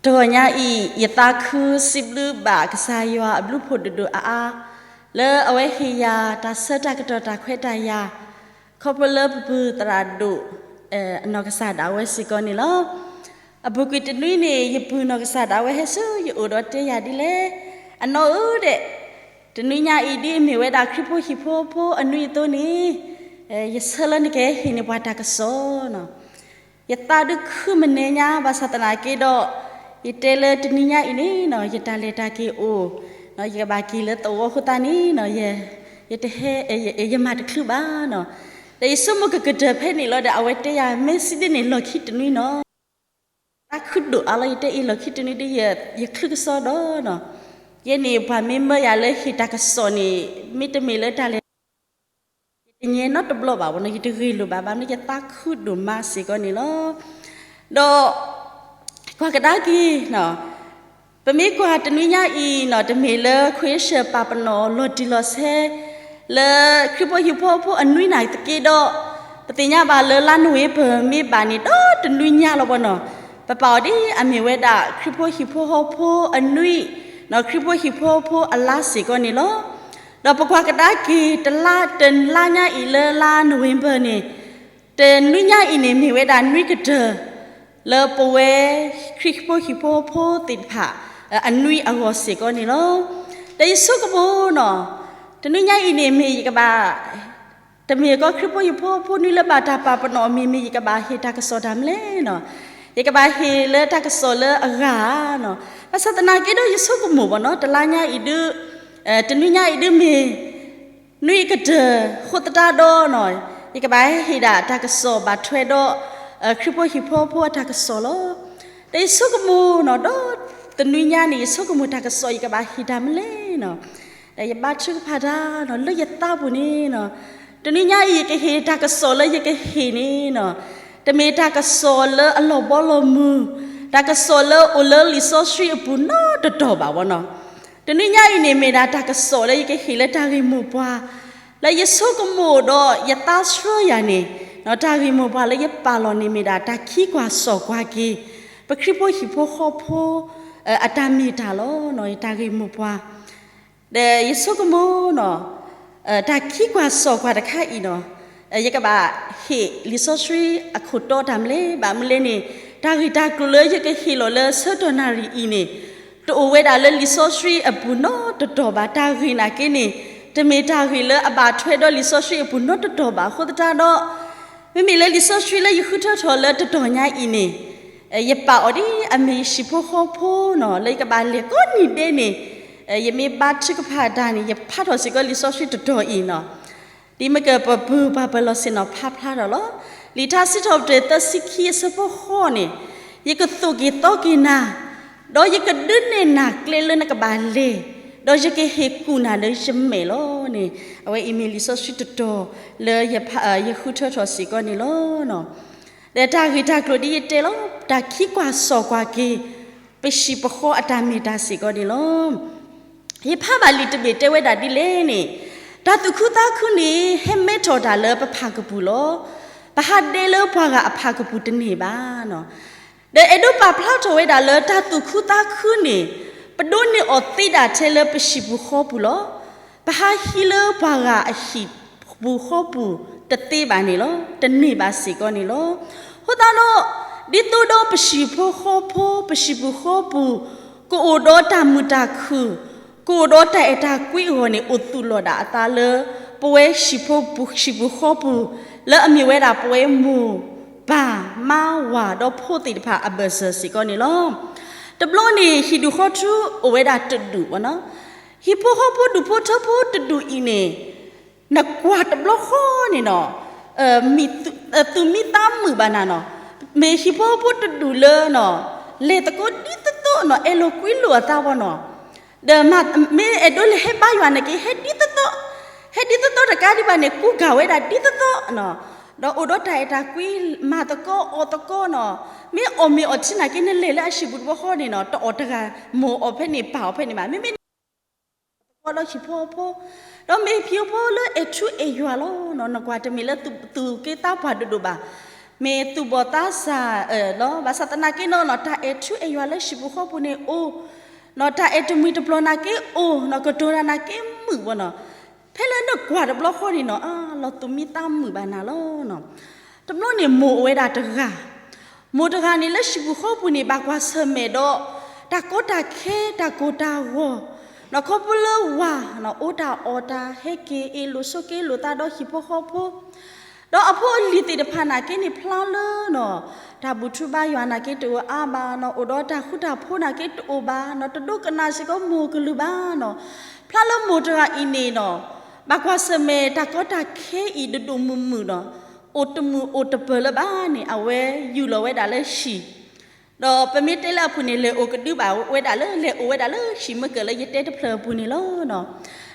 တဂီၤညါအံၤ ယသးခုစံးဘျုးဘၣ်ကစၢ်ယွၤအဘျုးဖှိၣ်ဒိၣ်ဒိၣ်အါအါ, လၢအဝဲဟ့ၣ်ယၤတၢ်ဆၢတၢ်ကတီၢ်တၢ်ခွဲးတၢ်ယာ်, ခီဖျိလၢပပုၢ်သရၣ်ဒိၣ် အနီၢ်ကစၢ်ဒၣ်ဝဲစ့ၢ်ကီးန့ၣ်လီၤ. အပူၤကွံာ်တနွံန့ၣ် ယပုၢ်နီၢ်ကစၢ်ဒၣ်ဝဲဟဲဆူယအိၣ်ဒီးတဲယၤဒ်လဲၣ်, အနီၢ်ဧၢဒဲး, တနွံညါအံၤဒ်အမ့ၢ်ဝဲဒၣ်ခရံာ်ဖိဟံၣ်ဖိဃီဖိအနွံအသိးန့ၣ်, ယဆၢလၢနကဟဲဟ့ၣ်န့ၢ်ပှၤတၢ်ကစီၣ်နီၤ. ယသးဒုးခုမနုၤညါ ဘၣ်ဆၣ်သနာ်က့ဒီး, ယတဲလၢတနွံညါအံၤန့ၣ်နီၤ ယတၢ်လဲၤတၢ်က့ၤအိၣ်, ယကဘၣ်က့ၤလၢသဝီအဃိသတးန့ၣ်နီၤ, ယတဟဲ, ယမၤတချုးဘၣ်နီၤ. ဒီးယဆိကမိၣ်ကကတၢၢ်ဖဲန့ၣ်လီၤဒီး အဝဲတဲယၤ မ့ၢ်စံးဒ်န့ၣ် လီၢ်ခံတနွံနီၤ သးခုဒိၣ်အါလီၤ ယတဲအံၤ လီၢ်ခံတနွံဒ်ယချုးကစီဒီနီၤ. ယဲန့ၣ်ပှၤမ့ၢ်မၢယၤလၢ ဟ့ၣ်တၢ်ကစီၣ်န့ၣ် မ့တမ့ၢ်လၢတၢ်လဲၤ ယတညဲနီတဘျီဘၣ်ဝဲနီၤ, ယတဂ့ၤလိာ်ဘၣ်ဘၣ်မနုၤ ယသးခုဒိၣ်မးစ့ၢ်ကီးန့ၣ်လီၤ. ဒီး ကွၢ်ကဒါက့ၤ ပမ့ၢ်ကွၢ်တနွံညါအံၤနီၤ တမ့ၢ်လၢခွ့ၡၢၣ်ပာ်ပနီၣ်လီၤတံၢ်လီၤဆဲး လၢခရံာ်ဖိဟံၣ်ဖိဃီဖိအနွံနာ်သက့ဒီး, ပသ့ၣ်ညါဘၣ်လၢလါနိၣ်ဝ့ဘၢၣ်မ့ၢ်ဘၣ်န့ၣ် ဒီတနွံညါလီၤဘၣ်နီၤ, ပပာ်အီၤဒ်အမ့ၢ်ဝဲဒၣ်ခရံာ်ဖိဟံၣ်ဖိဃီဖိအနွံ, ခရံာ်ဖိဟံၣ်ဖိဃီဖိအလါစ့ၢ်ကီးန့ၣ်လီၤ. ဒီးပကွၢ်ကဒါက့ၤ တလါတလါညါအံၤလၢလါနိၣ်ဝ့ဘၢၣ်န့ၣ်, တနွံညါအံၤန့ၣ် မ့ၢ်ဝဲဒၣ်နွံကတၢၢ် လၢပဝဲခရံာ်ဖိဟံၣ်ဖိဃီဖိသ့ၣ်တဖၣ် အနွံအဂီၢ်စ့ၢ်ကီးန့ၣ်လီၤ. ဒီးယဆိကမိၣ်နီၤ, တနွံညါအံၤန့ၣ် မ့ၢ်ယကဘၣ် တမ့ၢ်ကီးခရံာ်ဖိဟံၣ်ဖိဃီဖိနွံလၢဘၣ်တၢ်ပာ်ပနီၣ် မ့မ့ၢ်ယကဘၣ်ဟ့ၣ်တၢ်ကစီၣ်တၢ်မနုၤလဲၣ်နီၤ, ယကဘၣ်ဟ့ၣ်လၢတၢ်ကစီၣ်လၢအဂၤဧါနီၤ. ဘၣ်ဆၣ်သနာ်က့ဒီး ယဆိကမိၣ်ဘၣ်နီၤ တလါညါအံၤဒုး, တနွံညါအံၤဒုးမ့ၢ် နွံကတၢၢ်အဃိသတးဒီးနီၤ, ယကဘၣ်ဟဲဟ့ၣ်ဒၣ်တၢ်ကစီၣ်ဘၣ်ထွဲဒီး ခရံာ်ဖိဟံၣ်ဖိဃီဖိအတၢ်ကစီၣ်လီၤ. ဒီးယဆိကမိၣ်နီၤ ဒီးတနွံညါန့ၣ် ယဆိကမိၣ်တၢ်ကစီၣ်ယကဘၣ်ဟ့ၣ်တၢ်မနုၤလဲၣ်နီၤ, ဒီးယဘါထုကဖၣ်တၢ်နီၤ လၢယသးပူၤန့ၣ်နီၤ, တနွံညါအံၤ ယကဟ့ၣ်တၢ်ကစီၣ်လၢယကဟ့ၣ်န့ၣ်နီၤ, တမ့ၢ်တၢ်ကစီၣ်လၢအလီၤဘီလီၤမုၢ်, တၢ်ကစီၣ်လၢအိၣ်လၢလံာ်စီဆှံအပူၤနီတတီၤဘၣ်ဝဲနီၤ. တနွံညါအံၤန့ၣ် မ့ၢ်ဒၣ်တၢ်ကစီၣ်လၢယကဟ့ၣ်လၢတၢ်ဂ့ၢ်မိၢ်ပှၢ်, လၢယဆိကမိၣ်ဒီးယသးဆှၢယၤန့ၣ်, တၢ်ဂ့ၢ်မိၢ်ပှၢ်လၢယပာ်လီၤန့ၣ်မ့ၢ်ဒၣ် တၢ်ခံကွၢ်စီၣ်ကွၢ်က့ၤ ပခရံာ်ဖိဟံၣ်ဖိဃီဖိ အတၢ်မ့ၢ်တၢ်လီၤ, တၢ်ဂ့ၢ်မိၢ်ပှၢ် ဒီးယဆိကမိၣ်နီၤ, တၢ်ခံကွၢ်စီၣ်ကွၢ်တခါအံၤနီၤ, ယကဘၣ်ဟ့ၣ်လံာ်စီဆှံအခိၣ်တီတၢ်မနုၤလဲၣ်, ဘၣ်မနုၤလဲၣ်န့ၣ်, တၢ်ဂ့ၢ်တၢ်ကျိၤလၢယကဟ့ၣ်လီၤလၢဆၢကတီၢ်နၣ်ရံၣ်အံၤန့ၣ်, တအိၣ်ဝဲဒၣ်လၢလံာ်စီဆှံအပူၤနီတတီၤဘၣ်. တၢ်ဂ့ၢ်နာ်က့န့ၣ်, တမ့ၢ်တၢ်ဂ့ၢ်လၢအဘၣ်ထွဲဒီးလံာ်စီဆှံအပူၤနီတတီၤဘၣ်အဃိသတးဒီး, မ့မ့ၢ်လၢလံာ်စီဆှံလၢယဃုထၢထီၣ်လၢတတီၢ်ညါအံၤန့ၣ်, ယပာ်အီၤဒ်အမ့ၢ်ဟံၣ်ဖိဃီဖိနီၤ လၢယကဘၣ်လဲၤကိးနံၤဒဲးန့ၣ်, ယမ့ၢ်ဘါထုကဖၣ်တၢ်န့ၣ် ယဖးထီၣ်စ့ၢ်ကီးလံာ်စီဆှံတတီၢ်အံၤနီၤ, ဒ်မ့ၢ်ကပပုၢ်ပှၤပၢၤလီၢ်ဆ့ၣ်နီၤဖးဖျါထီၣ်လီၤ. လံာ်ထါစံးထီၣ်ပတြၢၤသၢဆံခံအဆၢဖိဃိးန့ၣ်, ယကသိၣ်က့ၤသီက့ၤနၤ, ဒီးယကဒုးနဲၣ်နၤကျဲလၢနကဘၣ်လဲၤ, ဒီးယကဟ့ၣ်ကူၣ်နၤလၢယမဲာ်လီၤန့ၣ်, အဝဲအံၤမ့ၢ်လံာ်စီဆှံတတီၢ်လၢယဃုထၢထီၣ်စ့ၢ်ကီးန့ၣ်လီၤ. ဒီးတၢ်ဂ့ၢ်တၢ်ကျိၤဒ်ယတဲလီၤ, တၢ်ခံကွၢ်စီၣ်ကွၢ်က့ၤ ပဟံၣ်ပဃီအတၢ်မ့ၢ်တၢ်စ့ၢ်ကီးန့ၣ်လီၤ. ယဖးဘၣ်လံာ်တဘ့ၣ်တဲဝဲဒၣ်ဒ်လဲၣ်န့ၣ်, တၢ်သူၣ်ခုသးခုန့ၣ် ဟဲမဲထီၣ်တၢ်လၢပဖၣ်ကပူၤလီၤ. ပဟးဒဲလၢပှၤဂၤအဖၣ်ကပူၤတန့ၢ်ဘၣ်နီၤ. ဒီးအဲၣ်ဒိးပာ်ဖျါထီၣ်ဝဲဒၣ်လၢတၢ်သူၣ်ခုသးခုန့ၣ်, ပဒိးန့ၢ်အီၤသ့ဒၣ်ထဲလၢပဟံၣ်ပူၤဃီပူၤလီၤ. ပဟးဟံးလၢပှၤဂၤအဟံၣ်ပူၤဃီပူၤတသ့ဘၣ်န့ၣ်လီၤ, တန့ၢ်ဘၣ်စ့ၢ်ကီးန့ၣ်လီၤ. အဃိသတးဒီး, ဒ်သိးဒီးပဟံၣ်ဖိဃီဖိ, ပဟံၣ်ပူၤဃီပူၤ, ကအိၣ်ဒီးတၢ်မုာ်တၢ်ခုၣ်, ကအိၣ်ဒီးတၢ်အဲၣ်တၢ်ကွံအဂီၢ်န့ၣ် အိၣ်သူၣ်လီၤဒၣ်အသးလၢ ပဝဲဟံၣ်ဖိပူၤ, ဟံၣ်ပူၤဃီပူၤ, လၢအမ့ၢ်ဝဲဒၣ်ပဝဲမိၢ်ပၢ်မါဝၤဒီးဖိသ့ၣ်တဖၣ်အဘၢၣ်စၢၤစ့ၢ်ကီးန့ၣ်လီၤ. တဘျီန့ၣ် ဟံၣ်ဒူၣ်ဃီထူအိၣ်ဝဲဒၣ်တဒူၣ်ဘၣ်နီၤ. ဟံၣ်ဖိဃီဖိဒူၣ်ဖိထၢဖိတဒူၣ်အံၤန့ၣ်, နကွၢ်တဘျီဃီန့ၣ်နီၤ, မံ, သူၣ်မံသးမုာ်ဘၣ်နၤနီၤ, မ့ၢ်ဟံၣ်ဖိဃီဖိတဒူၣ်လၢနီၤ, လဲၤသကိးဒ်သိးသိးနီၤ, အဲၣ်လိာ်ကွံလိာ်အသးဘၣ်နီၤ. ဒီးမ့ၢ်အဲၣ်ဒိးလဲၤဟဲဘါယွၤန့ၣ်က့ၤ ဟဲဒ်သိးသိး, ဟဲဒ်သိးသိးတကးဒံးဘၣ်န့ၣ် ကူကၤဝဲဒၣ်ဒ်သိးသိးနီၤ. ဒီးအိၣ်ဒီးတၢ်အဲၣ်တၢ်ကွံ မၤသကိးအီၣ်သကိးနီၤ. မ့ၢ်အီၣ်မ့ၤအီထံနာ်က့ နလဲၤလၢအဟံၣ်ပူၤတဘျီဃီန့ၣ်နီၤ, တအီၣ်တဂၤ မိၢ်အီၣ်ဖဲန့ၣ် ပၢ်အီၣ်ဖဲန့ၣ်ဘၣ်. မ့မ့ၢ် သကိးဒီးဟံၣ်ဖိဃီဖိ, ဒီးမ့ၢ်ဟံၣ်ဖိဃီဖိလၢအဲၣ်ထူအဲၣ်ယွၤလီၤနီၤ. နကွၢ်တမ့ၢ်လၢသူၣ်က့သးပှၢ်ဒိၣ်ဒိၣ်ဘၣ်. မ့ၢ်သူၣ်ဘီၣ်သးစၢ်လီၤ. ဘၣ်ဆၣ်သနာ်က့နီၤနီၤ တၢ်အဲၣ်ထူအဲၣ်ယွၤလၢဟံၣ်ပူၤဃီပူၤန့ၣ်အိၣ်, နီၤတၢ်အဲၣ်တမှံၤတပျီၤနာ်က့အိၣ်, နီၤကတိၤတၢ်နာ်က့မုာ်ဘၣ်နီၤ. ဖဲလၢနကွၢ်တဘျီဃီန့ၣ်နီၤ အါ လီၤသူၣ်မံသးမုာ်ဘၣ်နၤလီၤနီၤ. တဘျီန့ၣ်မိၢ်အိၣ်ဝဲဒၣ်တဂၤ, မိၢ်တဂၤန့ၣ်လၢဟံၣ်ပူၤဃီပူၤန့ၣ် ဘၣ်ကွၢ်ဆၢၣ်မဲာ်ဒီး တၢ်ကီတၢ်ခဲ တၢ်ကိၢ်တၢ်ဂီၤ, နီၤခီဖျိလၢဝၤ နီၤအိၣ်တၢ်အီၣ်တၢ် ဟဲက့ၤအ့ၣ်လိာ်ဆိးက့လိာ်သးဒီးဟံၣ်ဖိဃီဖိ ဒီးအဖိအလံၤသ့ၣ်တဖၣ်နာ်က့န့ၣ် ဖျါလၢနီၤ တၢ်ဘူၣ်ထူဘါယွၤနာ်က့တအိၣ်အါဘၣ်နီၤ, အိၣ်ဒီးတၢ်ဃူတၢ်ဖိးနာ်က့တအိၣ်ဘၣ်နီၤ, တဒိကနၣ်စ့ၢ်ကီးမိၢ်ကလုၢ်ဘၣ်နီၤ. ဖျါလၢမိၢ်တဂၤအံၤန့ၣ်နီၤ ဘၣ်ကွၢ်ဆၢၣ်မဲာ်တၢ်ကီတၢ်ခဲအံၤဒိၣ်ဒိၣ်မုၢ်မုၢ်နီၤ, အိၣ်တမုာ်အိၣ်တပၢၢ်လၢၤဘၣ်န့ၣ် အဝဲယူၢ်လီၤဝဲဒၣ်လၢဟံၣ် ဒီးပမ့ၢ်တဲလၢအပူၤန့ၣ် လဲၤအိၣ်ကဒုဘၣ်ဝဲဒၣ်လၢ လဲၤအိၣ်ဝဲဒၣ်လၢဟံၣ်မ့ၢ်ကၢၢ်လၢယတဲတဖျၢၣ်အပူၤန့ၣ်လီၤနီ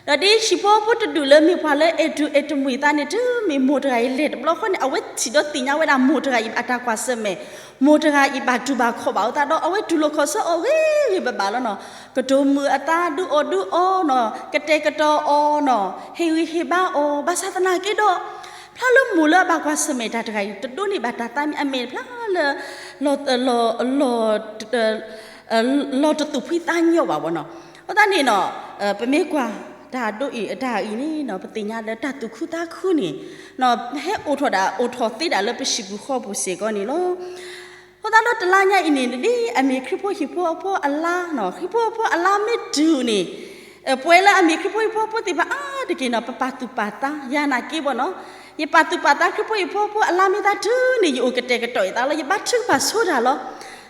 ၤ. ဒီးဒ်ဟံၣ်ဖိဖိတဒူၣ်လၢမ့ၢ်ပှၤလၢအဲၣ်တူၢ်အဲၣ်တမှံၤသးန့ၣ် တုၤမ့ၢ်မိၢ်တဂၤအံၤလဲၤတဘျီဃီန့ၣ် အဝဲထံၣ်ဒီးသ့ၣ်ညါဝဲဒၣ်မိၢ်တဂၤအံၤအတၢ်ကွၢ်ဆၢၣ်မဲာ်, မိၢ်တဂၤအံၤဘၣ်တူၢ်ဘၣ်ခီၣ်ဘၣ်အသးဒီး အဝဲတူၢ်လိာ်ခီၣ်ဆၢအီၤဂ့ၤဂ့ၤဘၣ်ဘၣ်လီၤနီၤ. ကတိၤမုာ်အသးဒုးအီၣ်ဒုးအီနီၤ, ကတဲာ်ကတီၤအီၤနီၤ, ဟ့ၣ်ဂံၢ်ဟ့ၣ်ဘါအီၤ, ဘၣ်ဆၣ်သနာ်က့ဒီး ဖျါလၢမိၢ်လၢအဘၣ်ကွၢ်ဆၢၣ်မဲာ်တၢ်တဂၤအံၤ တဒိးန့ၢ်ဘၣ်တၢ်သးမံအမဲာ်ဖျါလၢ လီၤ လီၤတသူၣ်ဖှံသးညီဘၣ်ဘၣ်နီၤ. အဃိသတးန့ၣ်နီၤ ပမ့ၢ်ကွၢ်တၢ်ဒိအံၤအတၢ်အံၤန့ၣ်နီၤ ပသ့ၣ်ညါလၢတၢ်သူၣ်ခုသးခုန့ၣ် ဟဲအိၣ်ထီၣ်ဒၣ်အိၣ်ထီၣ်သ့ဒၣ်လၢပဟံၣ်ပူၤဃီပူၤစ့ၢ်ကီးန့ၣ်လီၤ. အဃိသတးဒီးတလါညါအံၤန့ၣ် ဒ်အမ့ၢ်ခရံာ်ဖိဟံၣ်ဖိအဖိအလါနီၤ, ခရံာ်ဖိအဖိအလါမ့ၢ်တုၤန့ၣ် ပဝဲလၢအမ့ၢ်ခရံာ်ဖိဟံၣ်ဖိအဖိသ့ၣ်တဖၣ်အါတက့ၢ်နီၤ ပပာ်သူၣ်ပာ်သးယၤနာ်က့ဘၣ်နီၤ. ယပာ်သူၣ်ပာ်သးခရံာ်ဖိဟံၣ်ဖိအဖိအလါမ့ၢ်သးတုၤန့ၣ် ယအိၣ်ကတဲာ်ကတီၤအသးလီၤ, ယဘါထုကဖၣ်ဆိတၢ်လီၤ.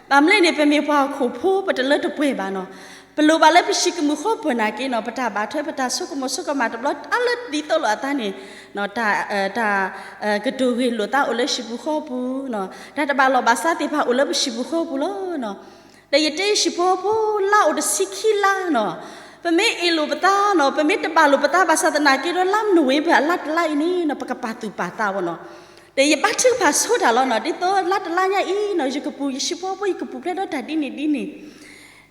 ဘၣ်မနုၤန့ၣ် ပမ့ၢ်ပှၤဟီၣ်ခိၣ်ဖိပတလၢတပှဲၤဘၣ်နီၤ. ပလိၣ်ဘၣ်လၢပဟံၣ်ကမုာ်ဃီပၢၢ်နာ်က့နီၤ ပတၢ်ဘၣ်ထွဲပတၢ်ဆိကမိၣ်ဆိကမးတဘျီအါလၢဒ်သိးလိာ်အသးန့ၣ် တၢ် တၢ် ကတိၤဂ့ၢ်လိာ်သးအိၣ်လၢဟံၣ်ပူၤဃီပူၤ, တၢ်တဘၣ်လိာ်ဘၣ်စးသ့ၣ်တဖၣ်အိၣ်လၢပဟံၣ်ပူၤဃီပူၤလီၤ. ဒီးယတဲဟံၣ်ဖိဖိလါအိၣ်တဆံခံလါနီၤ, ပမ့ၢ်အ့ၣ်လိာ်ပသးနီၤ ပမ့ၢ်တဘၣ်လိာ်ပသးဘၣ်ဆၣ်သနာ်က့ဒီး လါနိၣ်ဝ့ဘၢၣ်အလါတလါအံၤန့ၣ်နီၤ ပကပာ်သူၣ်ပာ်သးဝဲနီၤ. ဒီးယဘါထုကဖၣ်ဆိတၢ်လီၤနီၤ ဒ်သိးလါတလါညါအံၤနီၤ ယကပူၤ ယဟံၣ်ဖိဖိ ယကပူၤဖျဲးဒီးတၢ်ဒ်န့ၣ်ဒ်န့ၣ်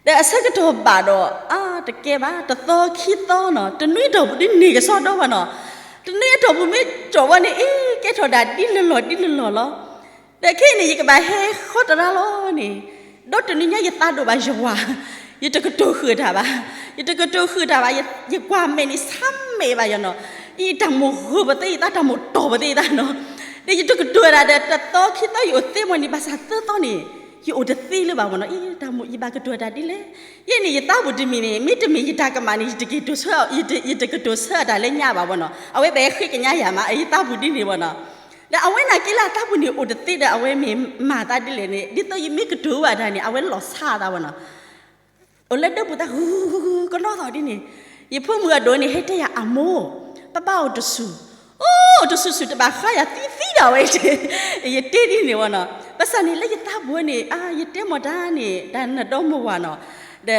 ဒီးအဆၢကတီၢ်ဘၣ်ဒီး အါတကဲဘၣ် တသီခံသီနီၤ တနွံအတီၢ်ပူၤဒ်န့ၣ်ကစီဒီဘၣ်နီၤ. တနွံအတီၢ်ပူၤမ့ၢ်ကၠီၣ်ဝဲန့ၣ် အ့ ကဲထီၣ်ဒၣ်ဒ်လၢလီၢ်ဒ်လၢလီၢ်လီၤ. ဒီးခဲအံၤန့ၣ် ယကဘၣ်ဟဲဃီသရၣ်လီၤန့ၣ် ဒီးတနွံညါယသးဒိၣ်ဘၣ်ယဝၤ, ယတကတိၤဃုာ်တၢ်ဘၣ်, ယတကတိၤဃုာ်တၢ်ဘၣ်, ယကွၢ်မဲာ်န့ၣ်ဆါမဲာ်ဘၣ်ယၤနီၤ. အံၤတၢ်မိၣ်ဂၢၢ်ပသ့ယသး တၢ်မိၣ်တီၢ်ပသ့ယသးနီၤ. ဒီးယတကတိၤတၢ်ဒီး တသီခံသီယအိၣ်သ့မီၤန့ၣ် ဘၣ်ဆၣ်သၢသီန့ၣ် ယအိၣ်တသ့လၢၤဘၣ်မီၤနီၤ. အံၤ ယဘၣ်ကတိၤတၢ်ဒ်လဲၣ်. ယဲန့ၣ် ယသးပူၤတမံၤန့ၣ် မ့တမ့ၢ်ယတၢ်ကမၣ်န့ၣ် ယတက့ၤတိၤဆၢ ယတကတိၤဆၢအတၢ်လၢညါဘၣ်မီၤနီၤ. အဝဲဘၣ်ဃ့ကညးယၤမး ယသးပူၤဒ်န့ၣ်မီၤနီၤ. ဒီးအဝဲနာ်က့လၢအသးပူၤန့ၣ်အိၣ်တသ့ဒီး အဝဲမ့ၢ်မၤသးဒ်လဲၣ်န့ၣ် ဒ်သိးယမ့ၢ်ကတိၤဘၣ်တၢ်န့ၣ် အဝဲလီၤဆါသးမီၤနီၤ. အိၣ်လၢဒၢပူၤသး ဂူၤဂူၤဂူၤကနီသီၣ်ဒ်န့ၣ်, ယဖိမုၣ်အဒိၣ်န့ၣ် ဟဲတဲယၤအမိၢ်, ပဘၣ်အိၣ်တစူၢ်, အိၣ်တစူၢ်စူၢ်တဘၣ်ဃးယၤသံသံဒၣ်ဝဲ, ယတဲဒ်န့ၣ်ဝဲနီၤ. ဘၣ်ဆၣ်န့ၣ်လၢယသးပူၤန့ၣ် အါ ယတဲမီၤတၢ်န့ၣ် တၢ်နဒီမါဝၤနီၤ, ဒီး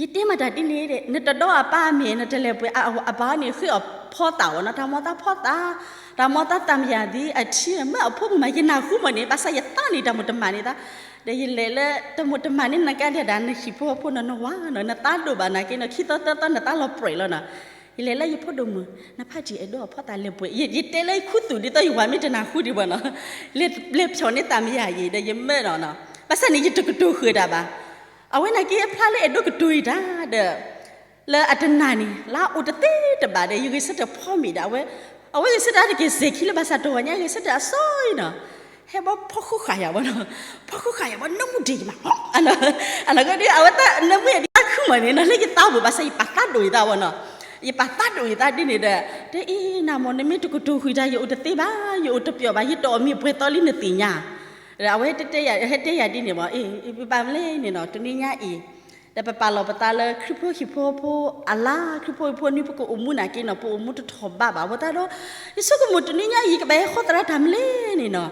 ယတဲမၤတၢ်ဒ်န့ၣ်ဒီး နတဒီအပၢ်မ့ၢ် နတလဲၤပှ့ၤအပၢ်န့ၣ် ဃ့အီၤဖီသၣ်ဝဲနီၤ, တၢ်မီသးဖီသၣ်, တၢ်မီသးသးမယၤသံအထံ မ့ၢ်အဖိမုၣ်မး ယနၢ်ဟူမီၤန့ၣ် ဘၣ်ဆၣ်ယသးန့ၣ် တၢ်မိၣ်တမၣ်န့ၣ်သး, ဒီးယလဲၤလၢ တၢ်မိၣ်တမၣ်န့ၣ် နကဲဒၣ်နဟံၣ်ဖိဖိနီၤ နဝၤနီၤ နသးဒိၣ်ဘၣ်နာ်က့နီၤ ခံသီသၢသီနသးလီၤပြဲးလီၤနီၤ, ယလဲၤလၢယဖိဒိၣ်မုၣ် နဖးတံၢ်အဲၣ်ဒိးအဖီသၣ်လဲၤပှ့ၤ, ယတဲလၢယခူသူၣ်ဒ်သိးယဝၤမ့ၢ်တနၢ်ဟူဒံးဘၣ်နီၤ, လဲၤဖျိးန့ၢ်သးမယၤယံၤ ဒီးယမၢနီၤနီၤ, ဘၣ်ဆၣ်န့ၣ် ယတကတိၤဃုာ်တၢ်ဘၣ် အဝဲနာ်က့အဖျါလၢအဲၣ်ဒိးကတိၤယတၢ်ဒီး လၢအတနၤန့ၣ် လၢအိၣ်တသ့တဘၣ်ဒီး ယဂဲၤဆၢထၢၣ်ဖီမ့ၢ်ဒီး အဝဲ အဝဲဂဲၤဆၢထၢၣ်တက့ၢ်စဲၤခံလၢဘၣ်ဆၣ်တဂီၤညါ ဂဲၤဆၢထၢၣ်အစီအံၤနီၤ, ဟဲဘီဖီဃုဃာ်ယၤဝဲနီၤ, ဖီဃုဃာ်ယၤဝဲ နၢမူဒံးယမး အနီၢ်ကီၢ်ဒ်အဝဲတၢ်နၢမူယၤဒ်တၢ်ခုမးန့ၣ်နီၤ လၢယသးပူၤ ဘၣ်ဆၣ်ယပာ်သးဒိၣ်ယသးဝဲနီၤ, ယပာ်သးဒိၣ်ယသးဒ်န့ၣ်ဒီး တဲအံၤနၤမ့ၢ် နမ့ၢ်တကတိၤဃုာ်တၢ် ယအိၣ်တသ့ဘၣ် ယအိၣ်တပျီဘၣ် ယတအီၣ်မ့ၤပှဲၤသီလံနသ့ၣ်ညါ ဒီးအဝဲတဲ ဟဲတဲယၤဒ်န့ၣ်မး အံၤ ဘၣ်မလဲၣ်န့ၣ်နီၤ တနွံညါအံၤ ဒီးပပာ်လီၤပသးလၢခရံာ်ဖိဟံၣ်ဖိဖိအလါ ခရံာ်ဖိဟံၣ်ဖိနွံ ပကအိၣ်မူနာ်က့နီၤ ပအိၣ်မူတထီၣ်ဘးဘၣ် အဃိသတးဒီး ယဆိကမိၣ်တနွံညါအံၤ ယကဘၣ်ဟဲဃီသရၣ်တၢ်မလဲၣ်န့ၣ်နီၤ,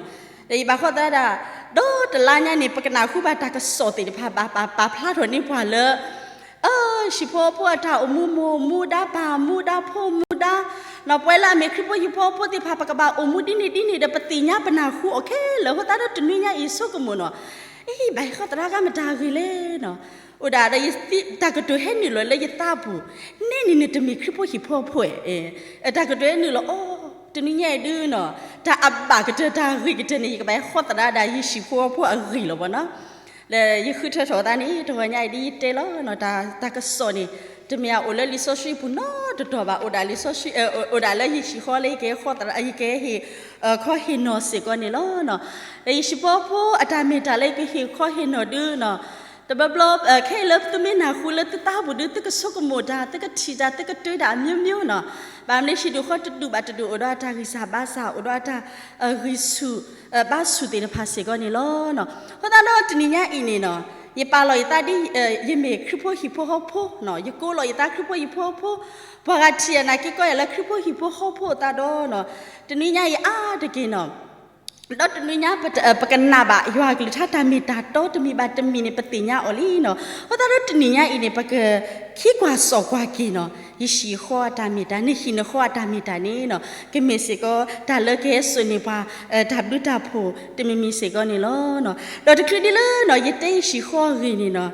ဒီးယဘၣ်ဃီသရၣ်တၢ် ဒီးတလါညါန့ၣ် ပကနၢ်ဟူဘၣ်တၢ်ကစီၣ်သ့ၣ်တဖၣ် ဘၣ်ပာ်ဖျါထီၣ်န့ၢ်ပှၤလၢ ဟံၣ်ဖိဖိအတၢ်အိၣ်မူ မိၢ်မူဒါ ပၢ်မူဒါ ဖိမူဒါ နီၤ ပဝဲလၢအမ့ၢ်ခရံာ်ဖိဟံၣ်ဖိဖိသ့ၣ်တဖၣ် ပကဘၣ်အိၣ်မူဒ်န့ၣ်ဒ်န့ၣ်ဒီး ပသ့ၣ်ညါပနၢ်ဟူအီၤခဲလၢာ် အဃိသတးဒီးတနွံညါအံၤဆိကမိၣ်နီၤ, အံၤ ဘၣ်ဟဲဃီသရၣ်ဂၤမတၤဂ့ၤလဲၣ်နီၤ, အိၣ်ဒၣ်ဒီးယတၢ်ကတိၤဟဲနုာ်လီၤလၢယသးပူၤ, န့ၣ်န့ၣ်နတမ့ၢ်ခရံာ်ဖိဟံၣ်ဖိဖိဧါ, တၢ်ကတိၤဟဲနုာ်လီၤအီၤ တနွံညါအံၤဒုနီၤ, တၢ်အဘၣ်ကတၢၢ်တၢ်ဂ့ၤကတၢၢ်န့ၣ် ယကဘၣ်ဟဲဃီသရၣ်ဒၣ်ယဟံၣ်ဟံၣ်ဖိဃီဖိအဂ့ၢ်လီၤဘၣ်နီၤ. ဒီးယဃုထၢထီၣ်အသးန့ၣ် တဂီၤညါအံၤဒ်ယတဲလီၤနီၤ, တၢ်ကစီၣ်န့ၣ် တမ့ၢ်အအိၣ်လၢလံာ်စီဆှံပူၤနီတတီၤဘၣ်, အိၣ်ဒၣ်လံာ်စီဆှံ, အိၣ်ဒၣ်လၢယဟံၣ်ဃီလၢယကဟဲဃီသရၣ်, ယကဟဲဟ့ၣ်ခီဟ့ၣ်နီၤစ့ၢ်ကီးန့ၣ်လီၤနီၤ. ဒီးယဟံၣ်ဖိဃီဖိအတၢ်မ့ၢ်တၢ်လၢယကဟ့ၣ်ခီဟ့ၣ်နီၤဒုနီၤ, တဘျီဘျီ ခဲအံၤလၢသုမ့ၢ်နၢ်ဟူလၢသုသးပူၤဒု သုကဆိကမိၣ်တၢ်, သုကထံၣ်တၢ်, သုကတၢတၢ်အမျိုးမျိုးနီၤ. ဘၣ်မနုၤ ဟံၣ်ဒူၣ်ဃီတဒူၣ်ဘၣ်တဒူၣ် အိၣ်ဒီးအတၢ်ဂံၢ်စၢ်ဘါစၢ်, အိၣ်ဒီးအတၢ်ဂံၢ်ဆူၣ်ဘါဆူၣ်သ့ၣ်တဖၣ်စ့ၢ်ကီးန့ၣ်လီၤ. အဃိသတးဒီးတနံၤညါအံၤန့ၣ်နီၤ, ယပာ်လီၤယသးဒ် ယမ့ၢ်ခရံာ်ဖိဟံၣ်ဖိဃီဖိနီၤ, ယကိးလီၤယသးခရံာ်ဖိဟံၣ်ဖိဃီဖိ, ပှၤဂၤထံၣ်ယၤနာ်က့ ကိးယၤလၢခရံာ်ဖိဟံၣ်ဖိဃီဖိအသးဒီးနီၤ, တနံၤညါအံၤအါတက့ၢ်နီၤ, ဒီးတနံၤညါ ပကနၣ်ဘၣ်ယွၤအကလုၢ်ကထါတၢ်မ့ၢ်တၢ်တီတမံၤဘၣ်တမံၤန့ၣ် ပသ့ၣ်ညါအီၤလံနီၤ. အဃိသတးဒီးတနံၤညါအံၤန့ၣ် ပကခံကွၢ်စိာ်ကွၢ်က့ၤနီၤ, ယဟံၣ်ဃီအတၢ်မ့ၢ်တၢ်, နဟံၣ်နဃီအတၢ်မ့ၢ်တၢ်န့ၣ်နီၤ, ကမ့ၢ်စ့ၢ်ကီးတၢ်လၢကဟဲစိာ်န့ၢ်ပှၤ တၢ်ဘျုးတၢ်ဖှိၣ်တမံၤမံၤစ့ၢ်ကီးန့ၣ်လီၤ. ဒီးတချုးဒ်လၢနီၤ ယတဲယဟံၣ်ဃီအဂ့ၢ်န့ၣ်နီၤ,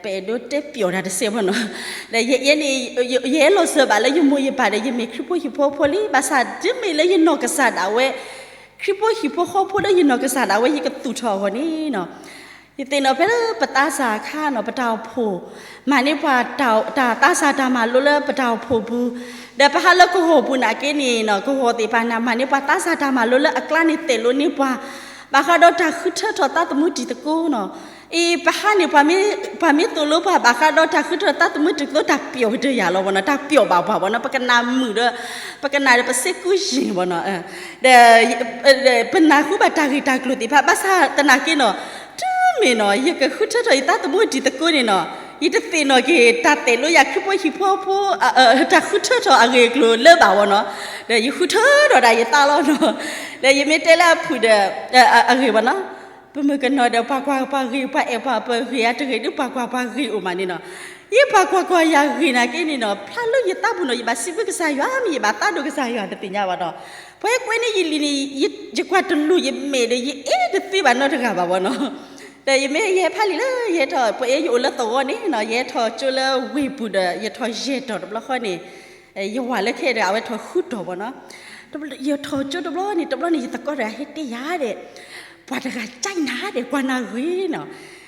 ပအဲၣ်ဒိးတဲပျီၣ်တၢ်တစဲးဘၣ်နီၤ. ဒီးယဲန့ၣ် ယဟဲလီၤစၢၤဘၣ်လၢယမိၢ်ယပၢ်ဒီး ယမ့ၢ်ခရံာ်ဖိဟံၣ်ဖိဃီဖိလံ, ဘၣ်ဆၣ်တုၤမ့ၢ်လၢယနီၢ်ကစၢ်ဒၣ်ဝဲ ခရံာ်ဖိဟံၣ်ဖိဃီဖိဒီးယနီၢ်ကစၢ်ဒၣ်ဝဲ ယကသူၣ်ထီၣ်အဂီၢ်န့ၣ်နီၤ, ယသ့ၣ်နီၣ်ဖဲလၢပသးစၢ်အခါနီၤ, ပတၢ်အိၣ်ဖှိၣ် မၤန့ၢ်ပှၤတၢ်သးစၢ်တၢ်မၤလိလၢပတၢ်အိၣ်ဖှိၣ်ပူၤ, ဒီးပဟးလၢကဝီၤပူၤနာ်က့န့ၣ်နီၤ, ကဝီၤသ့ၣ်တဖၣ်န့ၣ် မၤန့ၢ်ပှၤသးစၢ်တၢ်မၤလိလၢအကျါန့ၣ် သိၣ်လိန့ၢ်ပှၤ ဘၣ်ဃးဒီးတၢ်ဃုထၢထီၣ်သးသမူတံၤသကိးနီၤ. အံၤ ပဟးန့ၣ် ပှၤမ့ၢ်သိၣ်လိပှၤ ဘၣ်ဃးဒီးတၢ်ဃုထၢသးသမူတံၤသကိး တၢ်ပျီၣ်ကတၢၢ်ယၤလီၤဘၣ်နီၤ, တၢ်ပျီၣ်ဘၣ်ပှၤဘၣ်နီၤ, ပကနၣ်မုာ်ဒီး ပကနၣ်ဒီးပစ့ကူယံာ်ဘၣ်နီၤ, ဒီး ပနၢ်ဟူဘၣ်တၢ်ဂ့ၢ်တၢ်ကျိၤသ့ၣ်တဖၣ် ဘၣ်ဆၣ်သနာ်က့နီၤ, တုၤမ့ၢ်နီၤ ယကဃုထၢထီၣ်ယသးသမူတံၤသကိးန့ၣ်နီၤ, ယတသ့ၣ်နီၣ်က့ၤ တၢ်သိၣ်လိယၤခရံာ်ဖိဟံၣ်ဖိဃီဖိ တၢ်ဃုထၢထီၣ်အဂ့ၢ်အကျိၤလၢၤဘၣ်ဘၣ်နီၤ, ဒီးယဃုထၢထီၣ်ဒၣ်ယသးလီၤနီၤ, ဒီးယမ့ၢ်တဲလၢအဖုၣ်ဒီး အဂ့ၢ်ဘၣ်နီၤ, ပမုၢ်ကနီၤဒီး ပှၤကွၢ်ပှၤဂ့ၢ် ပှၤအဲၣ်ပှၤပဂ့ၢ် အတဂ့ၤဒုး ပှၤကွၢ်ပှၤဂ့ၢ်အိၣ်မးန့ၣ်နီၤ, ယပှၤကွၢ်ကွၢ်ယၤဂ့ၢ်နာ်က့န့ၣ်နီၤ, ဖျါလၢယသးပူၤနီၤ ယဘၣ်စံးဘျုးကစၢ်ယွၤ မ့ၢ်ယဘၣ်သးဒိၣ်ကစၢ်ယွၤတသ့ၣ်ညါဘၣ်နီၤ, ပှၤဟဲကွဲန့ၢ်ယလံာ်န့ၣ် ယကွၢ်တလူၢ်ယမဲာ်ဒီး ယအဲၣ်တသ့ဘၣ်နီတဂၤဘၣ်ဘၣ်နီၤ, ဒီးယမ့ၢ်ယဟဲဖးလံာ်လၢ ယဟဲထီၣ် ပှၤအဲၣ်ယအိၣ်လၢသဝီန့ၣ်နီၤ, ယဟဲထီၣ်ကၠိလၢဝ့ၢ်ပူၤဒီး ယထီၣ်ယဲၢ်တီၢ်တဘျီဃီန့ၣ် ယဝၤလၢခဲဒီး အဝဲထီၣ်ဃုတီၢ်ဘၣ်နီၤ, ယထီၣ်ကၠိတဘျီန့ၣ် တဘျီန့ၣ် ယသကိးတဂၤဟဲတဲယၤဒီး ပှၤတဂၤကၠဲနၤဒီး ကွၢ်နၤဂ့ၤနီၤ,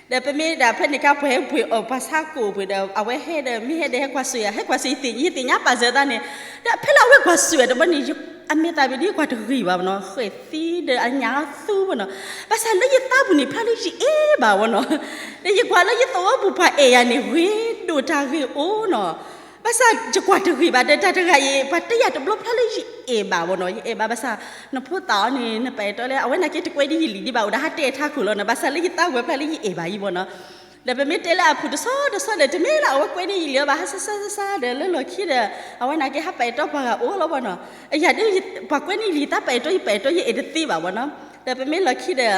ဒီးပမ့ၢ်ဒၣ်ဖဲန့ၣ်ခါ ပှၤဟဲပှ့ၤအီၣ်ပှၤဆါကိၣ်ပှ့ၤဒီး အဝဲဟဲဒီး မ့ၢ်ဟဲဒီးဟဲကွၢ်စိာ်ယၤ ဟဲကွၢ်စိာ်ယသ့ၣ်ညါ ယသ့ၣ်ညါပာ်စၢၤသးန့ၣ်, ဒီးဖဲလၢအဝဲကွၢ်စိာ်ယၤတဘျီန့ၣ် အမဲာ်သၣ်ဘ့ၣ်ဒ်ယကွၢ်တဂ့ၤဘၣ်နီၤ, ဃဲၣ်သံဒီးအညၣ်သူဘၣ်နီၤ, ဘၣ်ဆၣ်လၢယသးပူၤန့ၣ် ဖျါလၢယအဲၣ်ဘၣ်ဘၣ်နီၤ, ဒီးယကွၢ်လၢယသဝီပူၤပှၤအဲၣ်ယၤန့ၣ် ဂ့ၤဒိၣ်တၢ်ဂ့ၢ်အိၣ်နီၤ, ဘၣ်ဆၣ်ယကွၢ်တဂ့ၤဘၣ်ဒီး တၢ်တဂၤအံၤ ပှၤတဲယၤတဘျီဖျါလၢယအဲၣ်ဘၣ်ဘၣ်နီၤ, ယအဲၣ်ဘၣ်ဘၣ်ဆၣ် နဖိသၣ်အီၤန့ၣ် နပာ်အဲၣ်တီလၢ အဝဲနာ်က့တကွဲးဒ်ယလံာ်ဒံးဘၣ် အိၣ်ဒီးဟးတဲထးခိၣ်လီၤနီၤ, ဘၣ်ဆၣ်လၢယသးပူၤဖျါလၢယအဲၣ်ဘၣ်အံၤဘၣ်နီၤ, ဒီးပမ့ၢ်တဲလၢအဖုၣ်တဆီတဆီဒီး တမ့ၢ်လၢအဝဲကွဲးန့ၢ်ယလံာ်အီၤဘၣ် ဟးစါစါစါစါဒီး လၢလီၢ်ခံဒီး အဝဲနာ်က့ဟးပာ်အဲၣ်တီပှၤဂၤအိၣ်လီၤဘၣ်နီၤ, ယၤဒ် ပှၤကွဲးန့ၢ်ယလံာ် သးပာ်အဲၣ်တီ ယပာ်အဲၣ်တီ ယအဲၣ်တသ့ဘၣ်ဘၣ်နီၤ, ဒီးပမ့ၢ်လီၢ်ခံဒီး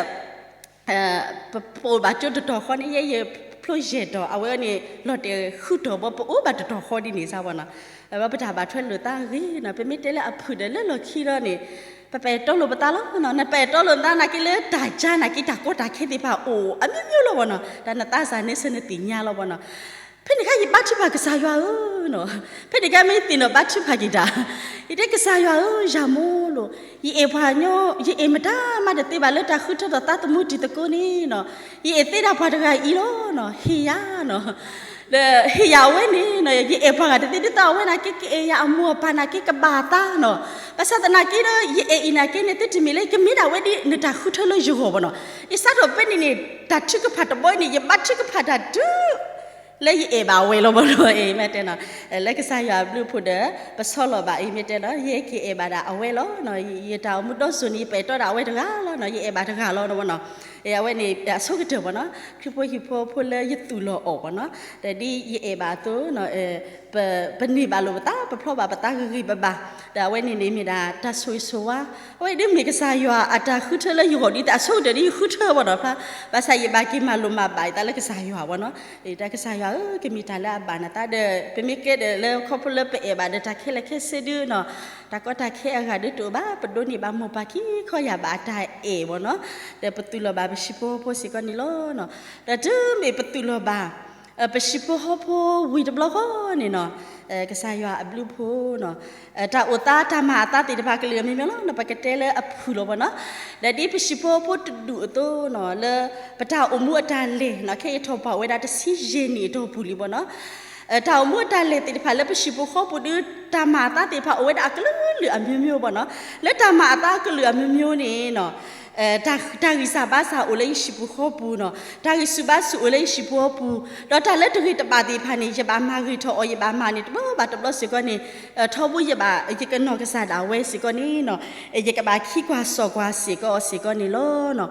ပအိၣ်ဘၣ်ကၠိတတီၤဃီန့ၣ် ယဲယဖျိယဲၢ်တီၤ အဝဲန့ၣ် လီၤတဲာ်ဃုတီၤဘၣ် ပအိၣ်ဘၣ်တတီၤဃီဒ်န့ၣ်စ့ၢ်ဘၣ်နီၤ, ပတၢ်ဘၣ်ထွဲလိာ်သးဂ့ၤနီၤ, ပမ့ၢ်တဲလၢအဖုၣ်ဒီးလၢလီၢ်ခံလီၤန့ၣ် ပပာ်အဲၣ်တီလိာ်ပသးလီၤနီၤ, နပာ်အဲၣ်တီလိာ်သးနာ်က့လၢတၢ်ကါနာ်က့ တၢ်ကီတၢ်ခဲသ့ၣ်တဖၣ်အိၣ် အမျိုးမျိုးလီၤဘၣ်နီၤ, တၢ်နသးစၢ်န့ဆၢၣ်နသ့ၣ်ညါလီၤဘၣ်နီၤ, ဖဲန့ၣ်ခါ ယဘါထုကဖၣ်ကစၢ်ယွၤဧၢနီၤ, ဖဲန့ၣ်ခါမ့ၢ်သ့ၣ်နီၣ်ဘါထုကဖၣ်က့ၤတၢ်, ယတဲကစၢ်ယွၤဧၢ ယၤမိၢ်လိၤ, ယအဲၣ်ပှၤညီ ယအဲၣ်မတၤမးတသ့ဘၣ်လၢတၢ်ဃုထၢထီၣ်သးသမူတံၤသကိးန့ၣ်နီၤ, ယအဲၣ်သ့ဒၣ်ပှၤတဂၤအံၤလီၤနီၤ, ဟ့ၣ်ယၤနီၤ, ဒီးဟ့ၣ်ယၤအဝဲန့ၣ်နီၤ, ယအဲၣ်ပှၤဂၤတသ့ဒ်သိးအဝဲနာ်က့ ကအဲၣ်ယၤအမိၢ်အပၢ်နာ်က့ ကဘၣ်သးနီၤ, ဘၣ်ဆၣ်သနာ်က့ဒီး ယအဲၣ်အံၤနာ်က့န့ၣ် သုတမ့ၢ်လၢကမ့ၢ်ဒၣ်ဝဲဒ်နတၢ်ဃုထၢလၢယဂီၢ်ဘၣ်နီၤ, ယစးထီၣ်ဖဲန့ၣ်န့ၣ် တၢ်ထုကဖၣ်တဘီအံၤန့ၣ် ယဘါထုကဖၣ်တၢ်တုၤ လၢယအဲၣ်ဘၣ်အဝဲလီၤဘၣ်နီၤ, မ့ၢ်တဲနီၤ, လၢကစၢ်ယွၤအဘျုးအဖှိၣ်ဒီး ပဆီလီၤဘၣ်အံၤ မ့ၢ်တဲနီၤ, ယဟဲက့ၤအဲၣ်ဘၣ်ဒၣ်အဝဲလီၤနီၤ, ယတၢ်အိၣ်မူဒီစိၤန့ၣ် ယပာ်အဲၣ်တီဒၣ်အဝဲတဂၤလီၤနီၤ, ယအဲၣ်ဘၣ်တဂၤလီၤနီၤဘၣ်နီၤ, အဝဲန့ၣ် အဆိကတၢၢ်ဘၣ်နီၤ, ခရံာ်ဖိဟံၣ်ဖိဖိလၢယသူၣ်လီၤအီၣ်ဘၣ်နီၤ, ဒီးဒ်ယအဲၣ်ဘၣ်အသိး ပန့ၢ်ဘၣ်လိာ်ပသး ပဖျီဘၣ်ပသးဂ့ၤဂ့ၤဘၣ်ဘၣ်, ဒီးအဝဲန့ၣ်န့ၣ် မ့ၢ်ဒၣ်တၢ်ဆိၣ်ဂ့ၤဆိၣ်ဝါ, အဝဲဒ်မ့ၢ်ကစၢ်ယွၤအတၢ်ဃုထၢလၢယဂီၢ်ဒ်သိး အဆိကတၢၢ်ဒ်ယဃုထၢဘၣ်နီၤဖျါ, ဘၣ်ဆၣ်ယဘၣ်က့ၤမၤလိာ်မၤဘၣ်ယသးလၢကစၢ်ယွၤဘၣ်နီၤ, တၢ်ကစၢ်ယွၤဧၢ ကမ့ၢ်တၢ်လၢအဘၣ်နသးဒီး ပမ့ၢ်ကဲဒီးလၢခီဖျိလၢပအဲၣ်ဘၣ်ဒီးတၢ်ခဲလၢာ်ခဲဆ့ဒုနီၤ, တၢ်ကီတၢ်ခဲအဂၤဒုတအိၣ်ဘၣ်, ပဒိးန့ၢ်ဘၣ်မိၢ်ပၢ်ခံခီယၢ်ဘၣ်အတၢ်အဲၣ်ဘၣ်နီၤ, ဒီးပသူၣ်လီၤဘၣ်ပဟံၣ်ဖိဃီဖိစ့ၢ်ကီးန့ၣ်လီၤ. ဒီးတုၤမ့ၢ်ပသူၣ်လီၤဘၣ် ပဟံၣ်ဖိဃီဖိဝံၤတဘျီဃီန့ၣ်နီၤ, ကစၢ်ယွၤအဘျုးအဖှိၣ်နီၤ, တၢ်အိၣ်သးတၢ်မၤအသးသ့ၣ်တဖၣ်ကလုာ်အမျိုးမျိုးလီၤနီၤ, ပကတဲလၢအဖုၣ်လီၤဘၣ်နီၤ. ဒီးဒ်ပဟံၣ်ဖိဃီဖိတဒူၣ်အသိးနီၤ, လၢပတၢ်အိၣ်မူအတၢ်လဲၤနီၤ, ခဲအံၤထီၣ်ပှၢ်ဝဲဒၣ်တဆံယဲၢ်နံၣ်အတီၢ်ပူၤလံဘၣ်နီၤ. တၢ်အိၣ်မူအတၢ်လဲၤသ့ၣ်တဖၣ်လၢပဟံၣ်ဖိဃီဖိဒုး တၢ်မၤအသးသ့ၣ်တဖၣ်အိၣ်ဝဲဒၣ်အကလုာ်ကလုာ်အမျိုးမျိုးဘၣ်နီၤ. လၢတၢ်မၤအသးကလုာ်အမျိုးမျိုးန့ၣ်နီၤ, တၢ်ဂံၢ်စၢ်ဘါစၢ်အိၣ်လၢယဟံၣ်ပူၤဃီပူၤနီၤ, တၢ်ဂံၢ်ဆူၣ်ဘါဆူၣ်အိၣ်လၢယဟံၣ်ပူၤဃီပူၤ, ဒီးတၢ်လၢတဂ့ၤတဘၣ်သ့ၣ်တဖၣ်န့ၣ် ယဘၣ်မၤဂ့ၤထီၣ်အီၤ ယဘၣ်မၤန့ၣ်တဘျီဘၣ်တဘျီစ့ၢ်ကီးန့ၣ်, ထီဘိယဘၣ် ယကနီၢ်ကစၢ်ဒၣ်ဝဲစ့ၢ်ကီးန့ၣ်နီၤ, ယကဘၣ်ခံကွၢ်စီၣ်ကွၢ်စ့ၢ်ကီးအီၤစ့ၢ်ကီးန့ၣ်လီၤနီၤ.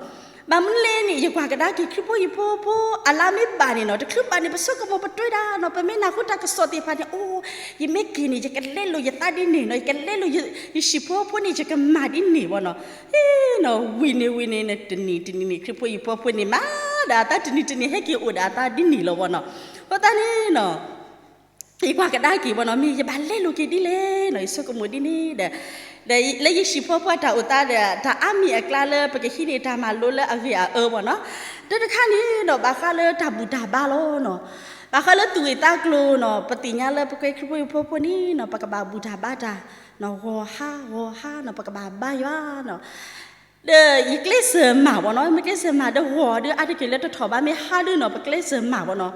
ဘၣ်မနုၤလဲၣ်န့ၣ် ယကွၢ်ကဒါက့ၤခရံာ်ဖိယဖိဖိ အလါမ့ၢ်ဘၣ်န့ၣ်နီၤ, တချုးဘၣ်န့ၣ် ပဆိကမိၣ်ပတြၢၤဒၣ်နီၤ, ပမ့ၢ်နၢ်ဟူတၢ်ကစီၣ်သ့ၣ်တဖၣ်န့ၣ် အိၣ် ယမ့ၢ်က့ၤန့ၣ် ယကလဲလိာ်ယသးဒ်န့ၣ်နီၤ, ယကလဲလိာ်ယဟံၣ်ဖိဃီဖိန့ၣ် ယကမၤဒ်န့ၣ်ဘၣ်နီၤ. နီၤ ဝံၤန့ၣ်ဝံၤန့ၣ် တနံၣ်တနံၣ်န့ၣ် ခရံာ်ဖိယဖိဖိန့ၣ် မၤဒၣ်အသးတနံၣ်တနံၣ် ဟဲက့ၤအိၣ်ဒၣ်အသးဒ်န့ၣ်လီၤဘၣ်နီၤ. အဃိသတးန့ၣ်နီၤ ယကွၢ်ကဒါက့ၤဘၣ်နီၤ, မ့ၢ်ယဘၣ်လဲလိာ်က့ၤဒ်လဲၣ်နီၤ, ယဆိကမိၣ်ဒ်န့ၣ်ဒီး, ဒီးလၢယဟံၣ်ဖိဃီဖိအတၢ်အိၣ်သးဒီး တၢ်အါမံၤအကျါလၢပကဟံးန့ၢ်တၢ်မၤလိလၢအဂ့ၤအအၢဘၣ်နီၤ. တၢ်တခါန့ၣ်ဒီး ဘၣ်ဃးလၢတၢ်ဘူၣ်တၢ်ဘါလီၤနီၤ. ဘၣ်ဃးလၢသူၣ်ဂ့ၢ်သးကျိၤနီၤ, ပသ့ၣ်ညါလၢပကွဲခရံာ်ဖိယဖိဖိန့ၣ်နီၤ, ပကဘၣ်ဘူၣ်တၢ်ဘါတၢ်နီၤ, ဂီၤဟါဂီၤဟါနီၤ, ပကဘၣ်ဘါယွၤနီၤ. ဒီးယကျဲးစၢးမၤဘၣ်နီၤ, မ့ၢ်ကျဲးစၢးမၤဒီးဂီၤဒီး အါတက့ၢ်လၢတထီၣ်ဘၣ် မ့ၢ်ဟါဒုနီၤ ပကျဲးစၢးမၤဘၣ်နီၤ.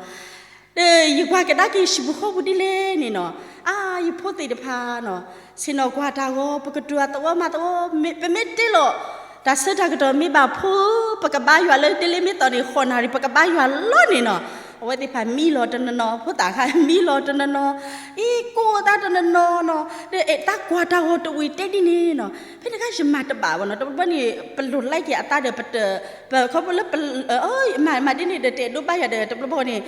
ဒီးယကွၢ်ကဒါက့ၤယဟံၣ်ပူၤဃီပူၤဒ်လဲၣ်န့ၣ်နီၤ, အါ ယဖိသ့ၣ်တဖၣ်နီၤ, ဆ့ၣ်နီၤကွၢ်တၢ်ဂီၤ ပကတိၤအသဝီမၤသဝီ, ပမ့ၢ်တဲလီၤ တၢ်ဆၢတၢ်ကတီၢ်မ့ၢ်ဘၣ်ဖုး ပကဘါယွၤလၢဒ်လဲၣ်မ့ၢ်သီန့ၣ် ဃိးနၣ်ရံၣ် ပကဘါယွၤလီၤန့ၣ်နီၤ. အဝဲသ့ၣ်တဖၣ်မံလီၤတနီၤနီၤ, ဖိသၣ်ခါမံလီၤတနီၤနီၤ, အံၤကိးသးတနီၤနီၤနီၤ, ဒီးအဲၣ်သးကွၢ်တၢ်ဂီၤတဝံၤတဲဒ်န့ၣ်နီၤ, ဖဲန့ၣ်ခါယမၤတဘၣ်ဘၣ်နီၤ, တဘျီဘျီန့ၣ် ပလိၣ်လၢက့ၤအသးဒီး ပတ ပခီဖျိလၢ မၤဒ်န့ၣ်ဒီးတအဲၣ်ဒိးဘါယွၤဒီး တဘျီဘျီန့ၣ်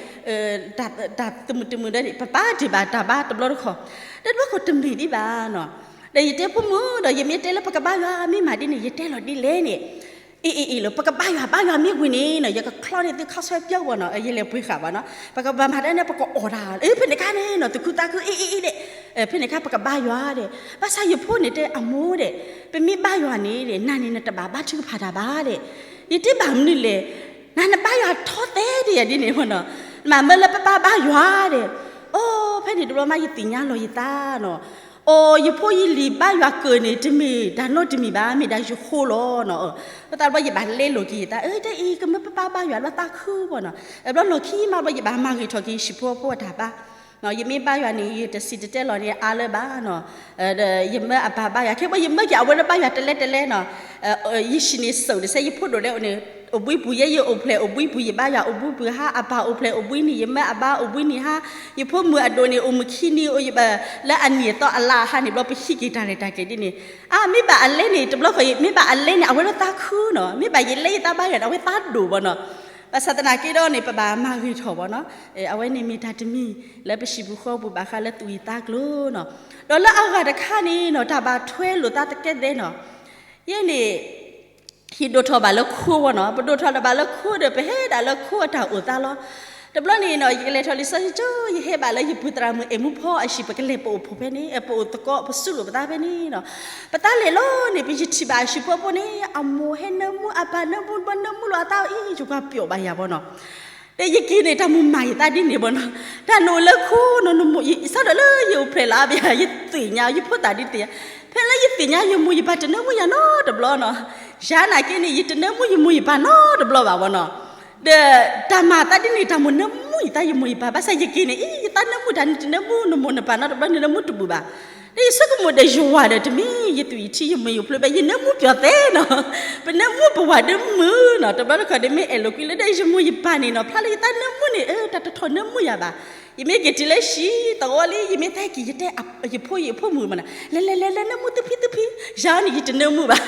တၢ်သမုာ်တမုာ်ဒီး ပပာ်တ့ၢ်ဘၣ်တၢ်ဘါတဘျီတခီၣ်, ဒီးတဘျီခီၣ်တမ့ၢ်ဒံးဘၣ်နီၤ. ဒီးယတဲဖိမုၣ်ဒီး ယမ့ၢ်တဲလၢပကဘါယွၤမ့ၢ်မၤဒ်န့ၣ် ယတဲလီၤဒ်လဲၣ်န့ၣ်, အ့ၣ်အ့ၣ်အ့ၣ်လၢ ပကဘါယွၤ ဘါယွၤမ့ၢ်ဝံၤန့ၣ်နီၤ ယကချီန့ၢ်သုခါဆၢပျီဘၣ်နီၤ, ယလဲၤပှ့ၤဃာ်ဘၣ်နီၤ, ပကဘၣ်မၤတၢ်န့ၣ် ပကအီၣ်တၢ် ဖဲန့ၣ်ခါန့ၣ်နီၤ သူၣ်ခုသးခု အ့ၣ်အ့ၣ်အ့ၣ်ဒီး ဖဲန့ၣ်ခါ ပကဘါယွၤဒီး ဘၣ်ဆၣ်ယဖိန့ၣ်တဲအမိၢ်ဒီး ပမ့ၢ်ဘါယွၤန့ၣ်ဒီး နၤန့ၣ်နတဘၣ်ဘါထုကဖၣ်တၢ်ဘၣ်ဒီး, ယတဲဘၣ်မနုၤလဲၣ်, နၤနဘါယွၤထီသဲဒ်ယၤဒ်န့ၣ်ဘၣ်နီၤ, နမၤမၢလၢပပၢ်ဘါယွၤဒီး, အိ ဖဲန့ၣ်တဘျီမး ယသ့ၣ်ညါလီၤယသးနီၤ, အိ ယဖိယလံၤဘါယွၤကၢၢ်န့ၣ် တမ့ၢ်တၢ်နီတမံၤဘၣ် မ့ၢ်ဒၣ်ယဃိလီၤနီၤ. အဃိသတးဘျီ ယဘၣ်လဲလိာ်က့ၤယသး အၢ တဲအံၤ ကမၢပပၢ်ဘါယွၤလၢသးခုဘၣ်နီၤ, ဘျီလီၢ်ခံမးဘျီ ယဘၣ်မၤဂ့ၤထီၣ်က့ၤယဟံၣ်ဖိဃီဖိအတၢ်ဘါ ယမ့ၢ်ဘါယွၤန့ၣ် ယတစံၣ်တဲၤတဲလီၤန့ၣ်အါလၢၤဘၣ်နီၤ, ဒီးယမၢအပၢ်ဘါယွၤ ခဲဘျီယမၢက့ၤအဝဲလၢဘါယွၤတလဲတလဲနီၤ, ယဟံၣ်န့ၣ်စိာ်တစဲး ယဖိဒိၣ်လဲအိၣ်န့ၣ်, အိၣ်ဘှံးပူၤယဲ ယအိၣ်ဖျဲၣ်အိၣ်ဘှံးပူၤ ယဘါယွၤအိၣ်ဘှံးပူၤဟါ အပၢ်အိၣ်ဖျဲၣ်အိၣ်ဘှံးနံၤ ယမၢအဘါအိၣ်ဘှံးနံၤဟါ, ယဖိမုၣ်အဒိၣ်န့ၣ် အိၣ်မုၣ်ခံနံၤ အိၣ်ယဘၣ်လၢအနံၣ်အသီအလါဟါန့ၣ် ဘျီပဟံးက့ၤတၢ်ရဲၣ်တၢ်ကျဲၤဒ်န့ၣ်, အါ မ့ၢ်ဘၣ်အလဲန့ၣ် တဘျီဃီ မ့ၢ်ဘၣ်အလဲန့ၣ် အဝဲလၢသးခုနီၤ, မ့ၢ်ဘၣ်ယလဲယသးဘါယွၤန့ၣ် အဝဲသးဒိၣ်ဘၣ်နီၤ. ဘၣ်ဆၣ်သနာ်က့ဒီးန့ၣ် ပဘၣ်မၤဂ့ၤထီၣ်ဘၣ်နီၤ, အဝဲန့ၣ်မ့ၢ်တၢ်တမံၤလၢပဟံၣ်ပူၤဃီပူၤဘၣ်ဃးလၢသူၣ်ဂ့ၢ်သးကျိၤနီၤ, ဒီးလၢအဂၤတခါန့ၣ်နီၤ တၢ်ဘၣ်ထွဲလိာ်သးသကဲးသဲးနီၤ, ယဲန့ၣ် ဟံၣ်ဒိၣ်ထီၣ်ဘၣ်လၢခိဝဲနီၤ, ပဒိၣ်ထီၣ်လၢၤဘၣ်လၢခိဒီး ပဟဲဒၣ်လၢခိအတၢ်အိၣ်သးလီၤ. တဘျီန့ၣ်နီၤ ယကလဲၤထီၣ်လံာ်စီဆှံကၠိ ယဟဲဘၣ်လၢယပုၢ်သရၣ်မုၣ်အဲၣ်မူဖီအဟံၣ် ပကလဲၤပအိၣ်ဖှိၣ်ဖဲန့ၣ် ပအိၣ်သကိး ပစုလိာ်ပသးဖဲန့ၣ်နီၤ, ပသးလဲၤလီၤန့ၣ် ပယထံၣ်ဘၣ်အဟံၣ်ဖိဃီဖိန့ၣ် အမိၢ်ဟဲနၢမူ အပၢ်နၢမူ ဘၣ်နၢမူလိာ်အသးအံၤ ယကွၢ်ပျီၣ်ဘၣ်ယၤဘၣ်နီၤ. ဒီးယက့ၤန့ၣ် တၢ်မုၢ်မၤယသးဒ်န့ၣ်ဘၣ်နီၤ, တၢ်နအိၣ်လၢခိနီၤ နမိၢ် စးထီၣ်လၢယအိၣ်ဖျဲၣ်လၢအါဘၣ် ယသ့ၣ်ညါ ယဖိသၣ်ဒ်သ့ၣ်ညါ, ဖဲလၢယသ့ၣ်ညါယမိၢ်ယပၢ်တနၢမူယၤနီတဘျီနီၤ, ယၤနာ်က့န့ၣ် ယတနၢမူယမိၢ်ယပၢ်နီတဘျီဘၣ်ဘၣ်နီၤ. ဒီးတၢ်မၤသးဒ်န့ၣ် တၢ်မိၣ်နၢမူယသးယမိၢ်ယပၢ် ဘၣ်ဆၣ်ယက့ၤန့ၣ် အံၤ ယသးနၢမူတၢ် နတနၢမူနမိၢ်နပၢ်နီတဘျီ နနၢမူတဘူၣ်ဘၣ်. ဒီးယဆိကမိၣ်ဒီးယဝၤဒီး တမ့ၢ်ယသူၣ်ယထံယမိၢ်ယဖျိဘၣ် ယနၢမူပျီၣ်သဲနီၤ, ပနၢမူပဝၤဒုမုၢ်နီၤ, တဘျီတခီၣ်ဒီးမ့ၢ်အဲၣ်လိာ်ကွံလၢဒီးယမိၢ်ယပၢ်န့ၣ်နီၤ ဖျါလၢယသးနၢမူန့ၣ် အၢ တၢ်တထီၣ်နၢမူယၤဘၣ်. ယမ့ၢ်က့ၤတုၤလၢဟံၣ်သဝီလံ ယမ့ၢ်သးက့ၤ ယတဲယဖိယဖိမုၣ်မးနီၤ လဲၤလဲၤလဲၤလဲၤ နၢမူသုဖံသုဖံ, ယၤန့ၣ် ယတနၢမူဘၣ်,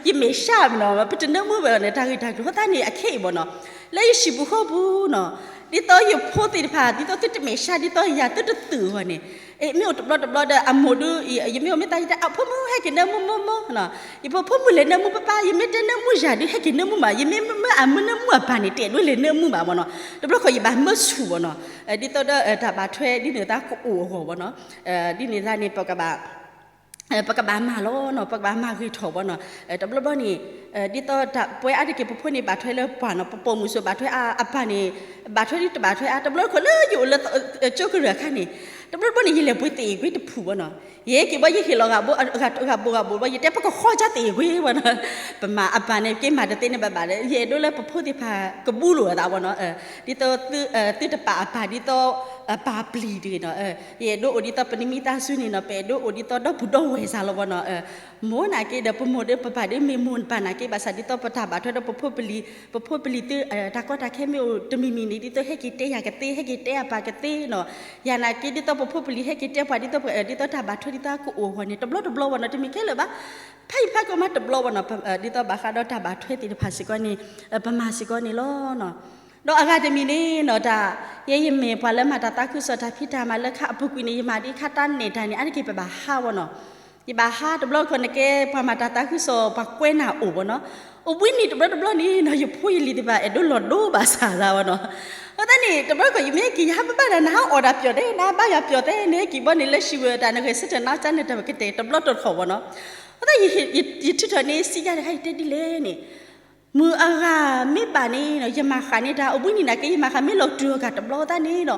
ယမဲာ်ဆှးမးနီၤ ပတနၢမူဘၣ်န့ၣ် တၢ်ဂ့ၢ်တၢ်ကျိၤအဃိသတးန့ၣ် အခ့အံၤဘၣ်နီၤ, လၢယဟံၣ်ပူၤဃီပူၤနီၤ, ဒ်သိးယဖိသ့ၣ်တဖၣ် ဒ်သိးသုတမဲာ်ဆှး ဒ်သိးယၤသုတသုးအဂီၢ်န့ၣ်, မ့ၢ်အိၣ်တဘျီတဘျီဒီး အမိၢ်ဒု ယမ့ၢ်အိၣ်မ့ၢ်သးယတဲ အဖိမုၣ်ဟဲက့ၤနၢမူမိၢ်မိၢ်နီၤ, ယဖိဖိမုၣ်လဲၤနၢမူပၢ်ပၢ် ယမ့ၢ်တဲနၢမူယၤဒုး ဟဲက့ၤနၢမူမး, ယမ့ၢ်မၢအမုၢ်နၢမူအပၢ်န့ၣ် တအဲၣ်ဒိးလဲၤနၢမူဘၣ်မးနီၤ, တဘျီဃီယဘၣ်မၢဆူၣ်ဘၣ်နီၤ, ဒ်သိးဒီးတၢ်ဘၣ်ထွဲဒ်န့ၣ်သးကအိၣ်အဂီၢ်ဘၣ်နီၤ, ဒ်န့ၣ်သးန့ၣ် ပကဘၣ် ပ ပကဘၣ်မၤလီၤနီၤ, ပကဘၣ်မၤဂ့ၤထီၣ်ဘီနီၤ. တဘျီဘျီန့ၣ် ဒ်သိးပဝဲအါတက့ၢ် ပဖိန့ၣ်ဘၣ်ထွဲလၢပှၤနီၤ, ပပိာ်မုၣ်စိၤဘၣ်ထွဲအါ, အပၢ်န့ၣ် ဘၣ်ထွဲဒ်တဘၣ်ထွဲအါ, တဘျီတခီၣ်လၢယအိၣ်လၢကၠိကရၢၢ်အခါန့ၣ် တဘျီဘျီန့ၣ် ယလဲၤပှ့ၤသ့ၣ်အ့ၣ်ကွ့တဖုဘီနီၤ. ယဟဲက့ၤဘီ ယဟ့ၣ်လီၤဂၤဘိဂၤဘိဘီ ယတဲ ပကဃီကၢ်သ့ၣ်အ့ၣ်ကွ့ဘီနီၤ. ပမၤအပၢ်န့ၣ် က့ၤမၤတသ့န့ၣ်ဘၣ်ဘၣ်ဒီး ယအဲၣ်ဒိးလၢပဖိသ့ၣ်တဖၣ်ကဘူးလိာ်အသးဘီနီၤ. ဒ်သိး သုတပာ်အပၢ်ဒ်သိး ပၢ်ပျံၤတဂ့ၤနီၤ, ယအဲၣ်ဒိးအိၣ်ဒ်သိးပနမံသးစုန့ၣ်နီၤ, ပအဲၣ်ဒိးအိၣ်ဒ်သိးဒီပုၢ်ဒီဝဲၢ်စ့ၢ်လီၤဘီနီၤ. မိၢ်နာ်က့ဒီး ပမိၢ်ဒီးပပၢ်ဒီး မ့ၢ်မိၢ်ပၢ်နာ်က့ ဘၣ်ဆၣ်ဒ်သိးပတၢ်ဘၣ်ထွဲဒီးပဖိပလံၤ, ပဖိပလံၤသု တၢ်ကီတၢ်ခဲမ့ၢ်အိၣ်တမံၤမံၤန့ၣ် ဒ်သိးဟဲက့ၤတဲယၤကသ့, ဟဲက့ၤတဲအပၢ်ကသ့နီၤ. ယၤနာ်က့ ဒ်သိးပဖိပလံၤဟဲက့ၤတဲပှၤ ဒ်သိး ဒ်သိးတၢ်ဘၣ်ထွဲဒ်သိးကအိၣ်အဂီၢ်န့ၣ် တဘျီတဘျီဘီနီၤ, တမ့ၢ်ခဲလၢာ်ဘၣ်. ဖးယံၤဖးကီမးတဘျီဘီနီၤ, ဒ်သိးဘၣ်ဃးဒီးတၢ်ဘၣ်ထွဲသ့ၣ်တဖၣ်စ့ၢ်ကီးန့ၣ် ပမၤစ့ၢ်ကီးန့ၣ်လီၤ. ဒီးအဂၤတမံၤန့ၣ်နီၤ, တၢ် ယဲယမ့ၢ်ပှၤလၢမၤတၢ်သးခုကစီၣ် တၢ်ဖံးတၢ်မၤလၢခါအပူၤကွံာ်န့ၣ် ယမၤဒ်ခါတၢ်နဲၣ်တၢ်န့ၣ် အါတက့ၢ်ပဘၣ်ဟးဘီနီၤ. ယဘၣ်ဟးတဘျီတခီၣ်န့ၣ် ကဲပှၤမၤတၢ်သးခုကစီၣ် ပှၤကွဲးနၤအိၣ်ဘီနီၤ. အိၣ်ဘှံးနံၤတဘျီတဘျီန့ၣ်နီၤ ယဖိယလံၤသ့ၣ်တဖၣ် အဲၣ်ဒိးလီၤဒိဘၣ်ဆၣ်သးဘီနီၤ. အဃိသတးန့ၣ် တဘျီတခီၣ်ယမ့ၢ်က့ၤ ယဟးဘၣ်ဘၣ်ဒီး နဟးအီၣ်တၢ်ပၠီၣ်တဲ နဟးဘါယွၤပၠီၣ်တဲန့ၣ် ဟဲက့ၤဘီန့ၣ် လၢဟံၣ်ဝဲတၢ်နဂဲၤဆၢထၢၣ်နီၢ်ကစၢ်န့ၣ် တၢ်ကတဲာ်တဘျီတခီၣ်ဘီနီၤ. အဃိသတး ယထုးထီၣ်န့ၢ်စံးယၤတခါ ယတဲဒ်လဲၣ်န့ၣ် မုၢ်အဂၤမ့ၢ်ဘၣ်န့ၣ်နီၤ ယမၤဃာ်န့ၢ်တၢ် အိၣ်ဘှံးနံၤနာ်က့ ယမၤဃာ်မ့ၢ်လီၤတူာ်လီၤကာ်တဘျီသတးန့ၣ်နီၤ,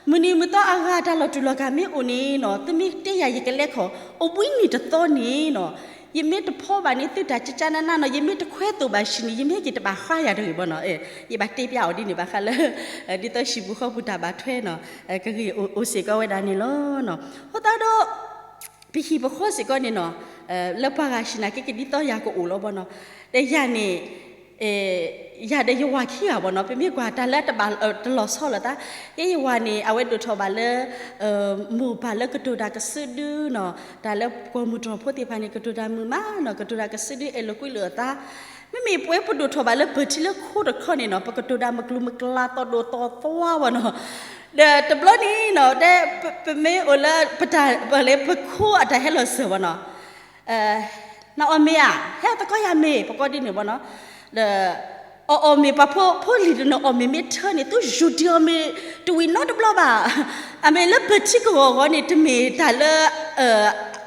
မုၢ်နံၤမုၢ်သီအဂၤတၢ်လီၤတူာ်လီၤကာ်မ့ၢ်အိၣ်န့ၣ်နီၤ သုမ့ၢ်တဲယၤယကလဲၤခီၣ်, အိၣ်ဘှံးနံၤတသီန့ၣ်နီၤ ယမ့ၢ်တဖီဘၣ်န့ၢ်သုတၢ်ကကနနနီၤ ယမ့ၢ်တခွဲသိၣ်ဘၣ်ဆံးန့ၣ် ယမ့ၢ်က့ၤတဘၣ်ဃါယၤတဂ့ၤဘီနီၤ. ယဘၣ်တဲပျးအီၤဒ်န့ၣ်ဘၣ်ဃးလၢ ဒ်သိးဟံၣ်ပူၤဃီပူၤတၢ်ဘၣ်ထွဲနီၤ ကဂ့ၤအိၣ်စ့ၢ်ကီးဝဲဒၣ်န့ၣ်လီၤ. အဃိသတးဒီး ပဟံၣ်ပဃီစ့ၢ်ကီးန့ၣ်နီၤ လၢပှၤဂၤဟံၣ်နာ်က့ ကဒ်သိးယၤကအိၣ်လီၤဘီနီၤ. ဒီးယၤန့ၣ် ယၤဒီးယဝၤခံဂၤဘီနီၤ ပမ့ၢ်ကွၢ်တၢ်လၢတဘၣ်တလီၤဆီလိာ်သး, ယဲယဝၤန့ၣ် အဝဲဒိၣ်ထီၣ်ဘၣ်လၢ မိၢ်ပၢ်လၢကတိၤတၢ်ကစုဒုနီၤ, တၢ်လၢပှၤမုၢ်တြီၢ်ဖိသ့ၣ်တဖၣ်န့ၣ် ကတိၤတၢ်မုာ်မးနီၤ, ကတိၤတၢ်ကစုဒု အဲၣ်လိာ်ကွံလိာ်အသး. မ့မ့ၢ်ပဝဲပဒိၣ်ထီၣ်ဘၣ်လၢပၢၤထံလၢခိတခီန့ၣ်နီၤ ပကတိၤတၢ်မုၢ်ကျိၤမုၢ်ကျါ သီၣ်ဒိၣ်သီၣ်သွါဘီနီၤ. ဒီးတဘျီန့ၣ်နီၤ တဲ ပမ့ၢ်အိၣ်လၢပတၢ် ပလဲၤပခိအတၢ်ဟဲလီၤစၢၤဘီနီၤ, နအီၣ်မ့ၤဧါ, ဟဲသကိးယၤမ့ၤ ပကိးဒ်န့ၣ်ဘီနီၤ. ဒီး အီၣ်အီၣ်မ့ၤ ပှၤဖိလံၤတနီၤ အီၣ်မ့ၤမ့ၢ်ထၢန့ၣ် သုယူၤဒံးအီၤမ့ၤ တဝံၤနီတဘျီဘၣ်. အမ့ၢ်လၢပၢၤထံကဂီၤဂီၤန့ၣ် တမ့ၢ်တၢ်လၢ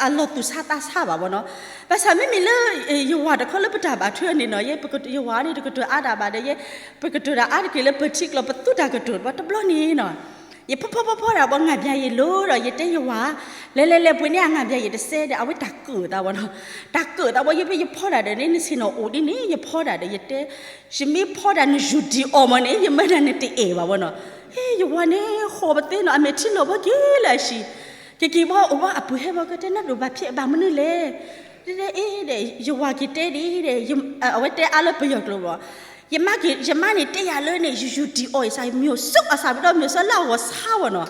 အလီၤသူၣ်ဆါသးဆါဘၣ်ဘီနီၤ. ဘၣ်ဆၣ်မ့မ့ၢ်လၢ ယဝၤတခီလၢပတၢ်ဘၣ်ထွဲန့ၣ်နီၤ ယဲ ယဝၤန့ၣ် တကတိၤအါဒၣ်ဘၣ်ဒီး ယဲ ပကတိၤတၢ်အါတက့ၢ်လၢပၢၤထံကျိာ် ပသူတၢ်ကတိၤတဘျီတဘျီန့ၣ်နီၤ ယဖီဖီဖီဖီတၢ်ဘီ ငါဘျါယဲၢ်လိၤဒီး ယတဲယဝၤ လဲၤလဲၤလဲၤပှ့ၤန့ၢ်အငါဘျါယဲၢ်တစဲးဒီး အဝဲတၢ်ကၢၣ်သးဘီနီၤ. တၢ်ကၢၣ်သးဘီ ယဖဲယဖီတၢ်ဒီးန့ၣ် နဆ့ၣ်နီၤအိၣ်ဒ်န့ၣ် ယဖီတၢ်ဒီး ယတဲ ယမ့ၢ်ဖီတၢ်နယူၤဒံးအီၤမးန့ၣ် ယမၢဒၣ်နတအဲၣ်ဘၣ်ဘီနီၤ. ဟ့ ယဝၤန့ၣ် ဃီပသ့နီၤ အမဲာ်ထံလီၤဘီက့ၤလၢအဟံၣ် ကက့ၤဘီအိၣ်ဘီအပုၢ်ဟဲဘီကတဲ နဒိၣ်ဘၣ်ဖဲအဘၣ်မနုၤလဲၣ်. တဲအ့ဒီး ယဝၤက့ၤတဲဒ်ဒီး အဝဲတဲအါလၢပယီၤကျိာ်ဘီ ယမါက့ၤ ယမါန့ၣ်တဲယၤလၢန့ၣ် ယူၤယူၤဒံးအီၤအံၤစး မ့ၢ်အိၣ်ဆူၣ်အစးဘျီမ့ၢ်အိၣ်ဆူၣ်လၢအဂီၢ်ဆါဘီနီၤ.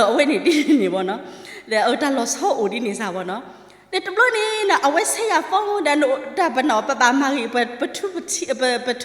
အဝဲန့ၣ်ဒ်န့ၣ်ဘီနီၤ. ဒီးတၢ်လီၤဆီအိၣ်ဒ်န့ၣ်စးဘီနီၤ. ဒီးတဘျီန့ၣ်နီၤ အဝဲဆဲးယၤ phone ဒီးတၢ်ပနီၣ် ပဘၣ်မၤဂ့ၤ ပထ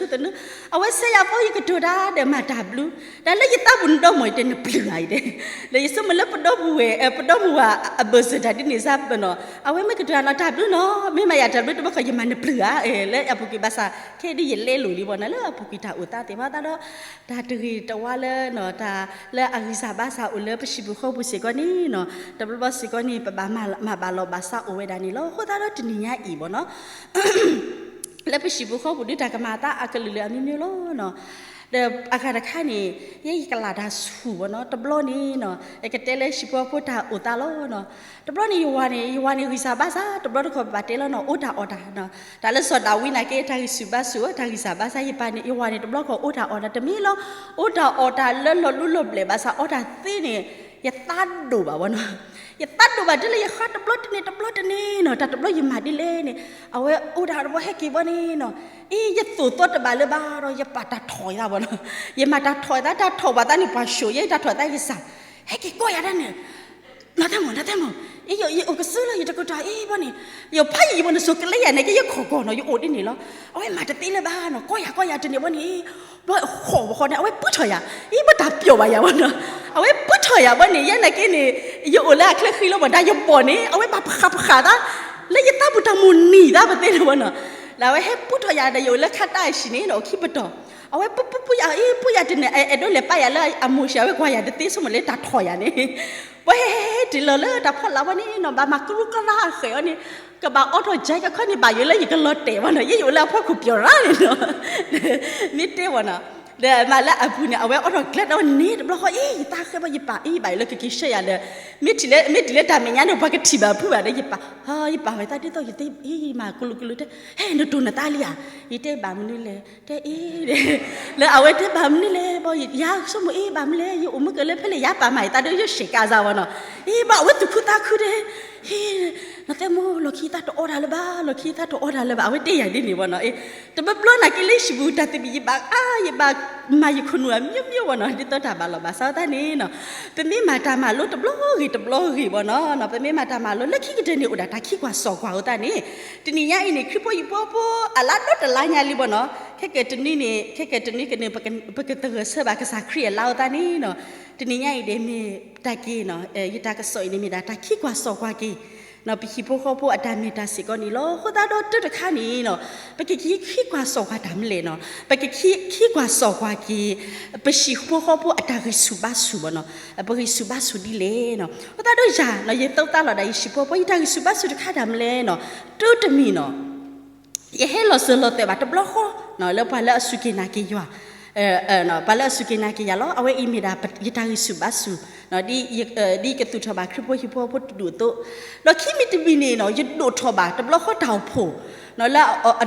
ူသနူ အဝဲဆဲးယၤ phone ယကတိၤတၢ်ဒီးမၤတၢ်ဘျုး တၢ်လၢယသးပူၤနဒီမီၢ်ယတဲနပျုၢ်ဧါယတဲ ဒီးယဆိကမိၣ်လၢပဒီပုၢ်ဝဲၢ် ပဒီပုၢ်ဝဲၢ်အဘၢၣ်စၢၤတၢ်ဒ်န့ၣ်စးနီၤ အဝဲမ့ၢ်ကတိၤတၢ်နီၤ တၢ်ဘျုးနီၤ မ့ၢ်မၤယၤတၢ်ဘျုးတဘျီခီ ယမၤနပျုၢ်ဧါ လၢအပူၤကွံာ်ဘၣ်ဆၣ် ခဲဒ်ယလဲလိာ်လံဘီနီၤ လၢအပူၤကွံာ်တၢ်အိၣ်သးသ့ၣ်ဘၣ်သးဒီး တၢ်တဂ့ၤတဝါလၢနီၤ တၢ်လၢအဂံၢ်စၢ်ဘါစၢ်အိၣ်လၢပဟံၣ်ပူၤဃီပူၤစ့ၢ်ကီးန့ၣ်နီၤ တဘျီဘျီစ့ၢ်ကီးန့ၣ် ပဘၣ်မၤလီၤဘၣ်စးအိၣ်ဝဲဒၣ်န့ၣ်လီၤ. အဃိသတးဒီးတနံၤညါအံၤဘီနီၤ လၢပဟံၣ်ပူၤဃီပူၤဒုးတၢ်ကမၤအသးအကလုာ်လုာ်အမျိုးမျိုးလီၤနီၤ. ဒီးအဂၤတခါန့ၣ် ယဲယကလးတၢ်ဆူၣ်ဘီနီၤ တဘျီန့ၣ်နီၤ ယကတဲလၢဟံၣ်ဖိဃီဖိတၢ်အိၣ်သးလီၤနီၤ. တဘျီန့ၣ်ယဝၤန့ၣ် ယဝၤန့ၣ်ဂံၢ်စၢ်ဘါစၢ် တဘျီတခီၣ်ပဘၣ်တဲလီၤနီၤ အိၣ်တၢ်အီၣ်တၢ်နီၤ တၢ်လၢစီၤဒၤဝံးနာ်က့ တၢ်ဂံၢ်ဆူၣ်ဘါဆူၣ် တၢ်ဂံၢ်စၢ်ဘါစၢ် ယပၢ်န့ၣ် ယဝၤန့ၣ် တဘျီတခီၣ်အိၣ်တၢ်အီၣ်တၢ် တမ့ၢ်လၢ အိၣ်တၢ်အီၣ်တၢ်လၢလီၤလူလီၤဘျဲးဘၣ်ဆၣ် အီၣ်တၢ်သ့န့ၣ် ယသးဒိၣ်ဘၣ်ဘီနီၤ. ယသးဒိၣ်ဘၣ်တုၤလၢယဃါတဘျီတန့ၢ်တဘျီတန့ၢ်နီၤ တၢ်တဘျီယမၤဒ်လဲၣ်န့ၣ် အဝဲအိၣ်တၢ်တဘျီဟဲက့ၤဘီန့ၣ်နီၤ အ့ ယသိၣ်သီတဘၣ်လၢၤဘၣ်ဒီး ယပာ်တၢ်ထီၣ်ယသးဘီနီၤ. ယမၤတၢ်ထီၣ်ယသး တၢ်ထီၣ်ဘၣ်သးန့ၣ် ပှၤၡိၣ်ယဲ တၢ်ထီၣ်သးယစၢ် ဟဲက့ၤကိးယၤဒၣ်န့ၣ် နတၢ်မိၣ် နတၢ်မိၣ် ယအိၣ်ကစၢ်လၢယတကတီၢ်အံၤဘီန့ၣ် ယဖးယံာ်ယဘီန့ၣ် စိၤကလဲယၤန့ၣ်က့ ယခိၣ်ကီၢ်နီၤ ယအိၣ်ဒ်န့ၣ်လီၤ. အဝဲမၤတသ့လၢၤဘၣ်နီၤ ကိးယၤကိးယၤတန့ၢ်ဘီန့ၣ် ဘီဃီၣ်ဘီဃီၣ်န့ၣ် အဝဲပုၢ်ထီၣ်ယၤ အံၤ ဘၣ်တၢ်ပျီၢ်ဘၣ်ယၤဘီနီၤ. အဝဲပုၢ်ထီၣ်ယၤဘီန့ၣ် ယဲနာ်က့န့ၣ် ယအိၣ်လၢအချၢဃံလီၤဘၣ် တၢ်ယဘီၣ်န့ၣ် အဝဲဘၣ်ပဃၣ်ပဃၣ်သး လၢယသးပူၤတၢ်မိၣ်နံၤသးပသ့လၢၤဘီနီၤ. ဒီးအဝဲဟဲပုၢ်ထီၣ်ယၤဒီးယအိၣ်လၢခါတၢ်အဟံၣ်န့ၣ်ဒီး အိၣ်ခံပတီၢ် အဝဲပူပူပူယၤအံၤ ပူယၤတန့ၣ် အဲၣ်ဒိးလဲၤပာ်ယၤလၢအမိၢ်ဆံး အဝဲကွၢ်ယၤတသ့ ဆိကမိၣ်လၢတၢ်ထီၣ်ယၤန့ၣ်, ပှၤဟဲဟဲဟဲတုၤလီၤလၢတၢ်ဖီလာ်ဝဲန့ၣ်နီၤ ဘၣ်မၤကရူၢ်ကရၢဃဲၤအီၤန့ၣ်, ကဘၣ်အိးထီၣ်ကၠဲကခီန့ၣ် ဘၣ်ယိၣ်လၢယကလီၤတဲာ်ဝဲနီၤ ယဲယအိၣ်လၢအဖီခိၣ်ပျီၢ်ရၣ်န့ၣ်နီၤ, မ့ၢ်တဲဝဲနီၤ, ဒီးမၤလၢအပူၤန့ၣ် အဝဲအိးထီၣ်ကျဲဒီးန့ၣ် တဘျီဃီအံၤ ယတၢ်ဃဲဘၣ်ယပာ်အံၤ ဘၣ်ယိၣ်လၢကက့ၤဆှၢယၤဒီး မ့ၢ်တုၤလၢတၢ်မဲာ်ညါန့ၣ် ပှၤကထံၣ်ဘၣ်ဖုးဘၣ်ဒီး ယပာ်, ယပာ်ဝဲသးဒ်သိးယသ့အံၤ ယမၤကလိာ်ကလိာ်တဲ ဟဲနတိၢ်နသးလံဧါ, ယတဲဘၣ်မနုၤလဲၣ် တဲအံၤ လၢအဝဲတဲဘၣ်မနုၤလဲၣ် ဘၣ်ယၤဆိကမိၣ်အံၤ ဘၣ်မနုၤလဲၣ် ယအိၣ်မုာ်ကလၢဖဲလဲၣ် ယၤပာ်မၤယသးဒီးယဆံးကါစၢ်ဝဲနီၤ, အံၤဘၣ်အဝဲသူၣ်ခုသးခုတဲ ဟ့ နသဲမိၢ် လီၢ်ခံသးတအိးတၢ်လၢၤဘၣ် လီၢ်ခံသးတအိးတၢ်လၢၤဘၣ် အဝဲတဲယၤဒ်န့ၣ်ဝဲနီၤ, တဘျီဘျီနာ်က့လၢဟံၣ်ပူၤတၢ်သဘံၣ်ယဘၣ်အါ ယဘၣ်မၤယခိၣ်နူာ်အမျိုးမျိုးဝဲနီၤ ဒ်သိးတၢ်ဘၣ်လီၤဘၣ်စးဝဲသးန့ၣ်နီၤ, ပမ့ၢ်မၤတၢ်မၤလိတဘျီဂ့ၤတဘျီဂ့ၤဝဲနီၤ, ပမ့ၢ်မၤတၢ်မၤလိလၢခံကတၢၢ်န့ၣ် အိၣ်ဒၣ်တၢ်ခံကွၢ်စီၣ်ကွၢ်ဝဲသးန့ၣ်, တနံၤညါအံၤန့ၣ် ခရံာ်ဖိဟံၣ်ဖိဖိအလါဒီတလါညါလံဝဲနီၤ, ခဲကတနွံန့ၣ် ခဲကတနွံကန့ၣ် ပကသဂၢၢ်ဆၢဘၣ်ကစၢ်ခရံာ်အလါဝဲသးန့ၣ်နီၤ, တနံၤညါအံၤဒ်မ့ၢ်တၢ်က့ၤနီၤ ယတၢ်ကစီၣ်အံၤန့ၣ်မ့ၢ်ဒၣ်တၢ်ခံကွၢ်စီၣ်ကွၢ်က့ၤ ပဟံၣ်ဖိဃီဖိအတၢ်မ့ၢ်တၢ်စ့ၢ်ကီးန့ၣ်လီၤ. အဃိသတးဒီးတုၤတခါန့ၣ်နီၤ ပကက့ၤခံကွၢ်စီၣ်ကွၢ်တၢ်မနုၤလဲၣ်နီၤ, ပကခံကွၢ်စီၣ်ကွၢ်က့ၤ ပဟံၣ်ဖိဃီဖိအတၢ်ဂံၢ်ဆူၣ်ဘါဆူၣ်ဘၣ်နီၤ, ပဂံၢ်ဆူၣ်ဘါဆူၣ်ဒ်လဲၣ်နီၤ. အဃိသတးဒီးယၤနီၤ ယသိသးလီၤဒၣ်ယဟံၣ်ဖိဃီဖိ ယတၢ်ဂံၢ်ဆူၣ်ဘါဆူၣ်တခါတၢ်မနုၤလဲၣ်နီၤ, တုၤတမံၤနီၤ ယဟဲလီၤစၢၤလီၤသွဲၣ်ဘၣ်တဘျီဃီ လၢပှၤလၢအစူၢ်က့ၤနာ်က့ၤယွၤ, ပှၤလၢအစူၢ်က့ၤနာ်က့ၤယၤလီၤ. အဝဲအံၤမ့ၢ်ဒၣ်ယတၢ်ဂံၢ်ဆူၣ်ဘါဆူၣ် ဒ်ယကသူၣ်ထီၣ်ဘၣ်ခရံာ်ဖိဟံၣ်ဖိဃီဖိတဒူၣ်အသိး, ဒီးခံမံၤတမံၤန့ၣ်နီၤ ယဒိၣ်ထီၣ်ဘၣ်တဘျီဃီတၢ်အိၣ်ဖှိၣ် လၢ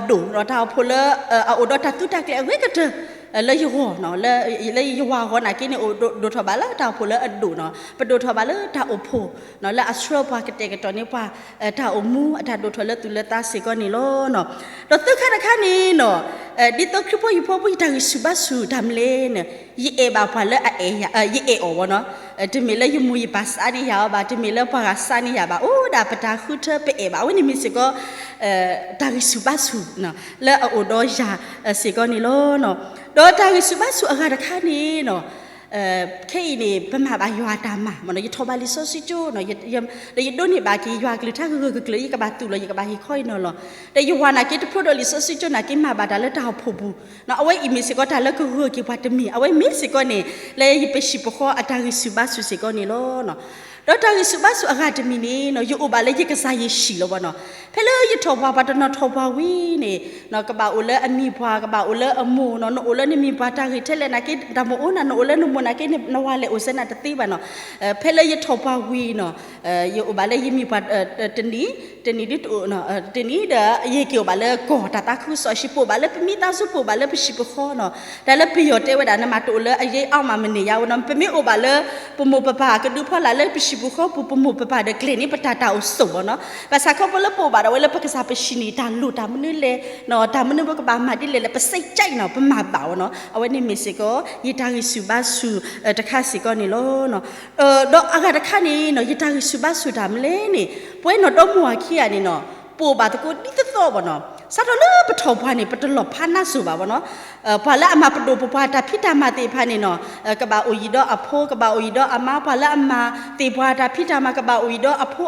အဒိၣ် တၢ်အိၣ်ဖှိၣ်လၢ အအိၣ်ဒီးတၢ်သူတၢ်ကျဲၤအဂ့ၤကတၢၢ် လၢယဂီၢ် လၢယဝၤဂီၢ်နာ်က့န့ၣ် အိၣ်ဒိၣ်ထီၣ်ဘၣ်လၢတၢ်အိၣ်ဖှိၣ်လၢအဒိၣ်နီၤ, ပဒိၣ်ထီၣ်ဘၣ်လၢတၢ်အိၣ်ဖှိၣ်နီၤ လၢအဆှၢပှၤကတဲာ်ကတီၤန့ၢ်ပှၤ တၢ်အိၣ်မူအတၢ်ဒိၣ်ထီၣ်လၢသူၣ်လၢသးစ့ၢ်ကီးန့ၣ်လီၤ. ဒီးသၢခါတခါန့ၣ်နီၤ ဒ်သိးခရံာ်ဖိဟံၣ်ဖိဃီဖိယတၢ်ဂံၢ်ဆူၣ်ဘါဆူၣ်တၢ်မနုၤလဲၣ်န့ၣ် ယအဲၣ်ဘၣ်ပှၤလၢအအဲၣ်ယၤ ယအဲၣ်အီၤဝဲနီၤ, တမ့ၢ်လၢယမိၢ်ယပၢ်စးန့ၢ်ယၤအီၤဘၣ် တမ့ၢ်လၢပှၤဂၤစးန့ၢ်ယၤဘၣ် အိၣ်ဒၣ်ပတၢ်ဃုထၢပအဲၣ်ဘၣ် အဝဲန့ၣ်မ့ၢ်စ့ၢ်ကီး တၢ်ဂံၢ်ဆူၣ်ဘါဆူၣ် လၢအအိၣ်ဒီးယၤစ့ၢ်ကီးန့ၣ်လီၤ. ဒီးတၢ်ဂံၢ်ဆူၣ်ဘါဆူၣ်အဂၤတခါန့ၣ်နီၤ ခဲအံၤန့ၣ် ပမၤဘၣ်ယွၤအတၢ်မၤမ့ၢ်နီၤ ယထီၣ်ဘၣ်လံာ်စီဆှံကၠိနီၤ ဒီးယဒိးန့ၢ်ဘၣ်က့ၤယွၤကလုၢ်ကထါဂၢၢ်ဂၢၢ်ကျၢၤကျၢၤ ယကဘၣ်သူၣ်လီၤ ယကဘၣ်ဟ့ၣ်ခီအံၤနီၤလီၤ. ဒီးယဝၤနာ်က့တဖျိဒီးလံာ်စီဆှံကၠိနာ်က့မၤဘၣ်တၢ်လၢတၢ်အိၣ်ဖှိၣ်ပူၤနီၤ အဝဲအံၤမ့ၢ်စ့ၢ်ကီးတၢ်လၢကဂၢၢ်က့ၤပှၤတမံၤ အဝဲမ့ၢ်စ့ၢ်ကီးန့ၣ် လၢယပဟံၣ်ပဃီအတၢ်ဂံၢ်ဆူၣ်ဘါဆူၣ်စ့ၢ်ကီးန့ၣ်လီၤ. ဒီးတၢ်ဂံၢ်ဆူၣ်ဘါဆူၣ်အဂၤတမံၤန့ၣ်နီၤ ယအိၣ်ဘၣ်လၢယကစၢ်ယ့ၣ်ၡံၣ်လီၤဝဲနီၤ. ဖဲလၢယထီၣ်ပှၢ် ပှၤတနီၤထီၣ်ပှၢ်ဝံၤန့ၣ် ကဘၣ်အိၣ်လၢအမံၤပှၢ် ကဘၣ်အိၣ်လၢအမိၢ်နီၤ နအိၣ်လၢနမံၤပှၢ်တၢ်ဂ့ၢ်ထဲလဲၣ်နာ်က့ တၢ်မိၣ်အိၣ်နၤ နအိၣ်လၢနမိၢ်နာ်က့ နဝၤလဲၤအိၣ်စဲနၤတသ့ဘၣ်နီၤ. ဖဲလၢယထီၣ်ပှၢ်ဝံၤနီၤ ယအိၣ်ဘၣ်လၢယမံၤပှၢ် တနံၤ တနံၤဒ်တအိၣ် တနံၤဒီး ယက့ၤအိၣ်ဘၣ်လၢကီၢ်တၢ်သးခုကစီၣ်အဟံၣ် ပအိၣ်ဘၣ်လၢပမိသားစု ပအိၣ်ဘၣ်လၢပဟံၣ်ပဃီနီၤ. တၢ်လၢပယီၤတဲဝဲဒၣ် နမၤတအိၣ်လၢအယဲအီၣ်မးမန့ၢ်ယါဝဲနီၤ. ပမ့ၢ်အိၣ်ဘၣ်လၢ ပမိၢ်ပပၢ်ကဒုဖီလာ်လၢပဟံၣ်ပဃီပူၤ ပမိၢ်ပပၢ်ဒီးကျဲၤန့ၢ်ပတၢ်တၢ်အိၣ်ဆိးဘၣ်နီၤ. ဘၣ်ဆၣ်ခီဖျိလၢပအိၣ်ဘၣ်ဒၣ်ဝဲလၢပကစၢ်ပဟံၣ်န့ၣ် တၢ်လိၣ်တၢ်မနုၤလဲၣ် တၢ်မနုၤပကဘၣ်မၤဒ်လဲၣ်လဲၣ် ပစံးကၠဲးနီၤ ပမၤဘၣ်ဝဲနီၤ. အဝဲန့ၣ်မ့ၢ်စ့ၢ်ကီး ယတၢ်ဂံၢ်ဆူၣ်ဘါဆူၣ်တခါစ့ၢ်ကီးန့ၣ်လီၤ. ဒီးအဂၤတခါန့ၣ်နီၤ ယတၢ်ဂံၢ်ဆူၣ်ဘါဆူၣ်တၢ်မနုၤလဲၣ်န့ၣ် ပဝဲနီၢ်ဒီမါဝၤခံဂၤန့ၣ်နီၤ ပအိၣ်ဘၣ်သကိးဒ်သိးသိးဘၣ်နီၤ. စးထီၣ်လၢပထီၣ်ပှၢ်န့ၣ် ပတလီၤဖးနါစိၤဘၣ်ဘၣ်နီၤ. ပှၤလၢအမၤပဒိၣ်ပပှၢ်တၢ်ဖံးတၢ်မၤသ့ၣ်တဖၣ်န့ၣ်နီၤ ကဘၣ်အိၣ်ယံၤဒီးအဖိ ကဘၣ်အိၣ်ယံၤဒီးအမါ ပှၤလၢအမၤသ့ၣ်ပှၢ်တၢ်ဖံးတၢ်မၤ ကဘၣ်အိၣ်ယံၤဒီးအဖ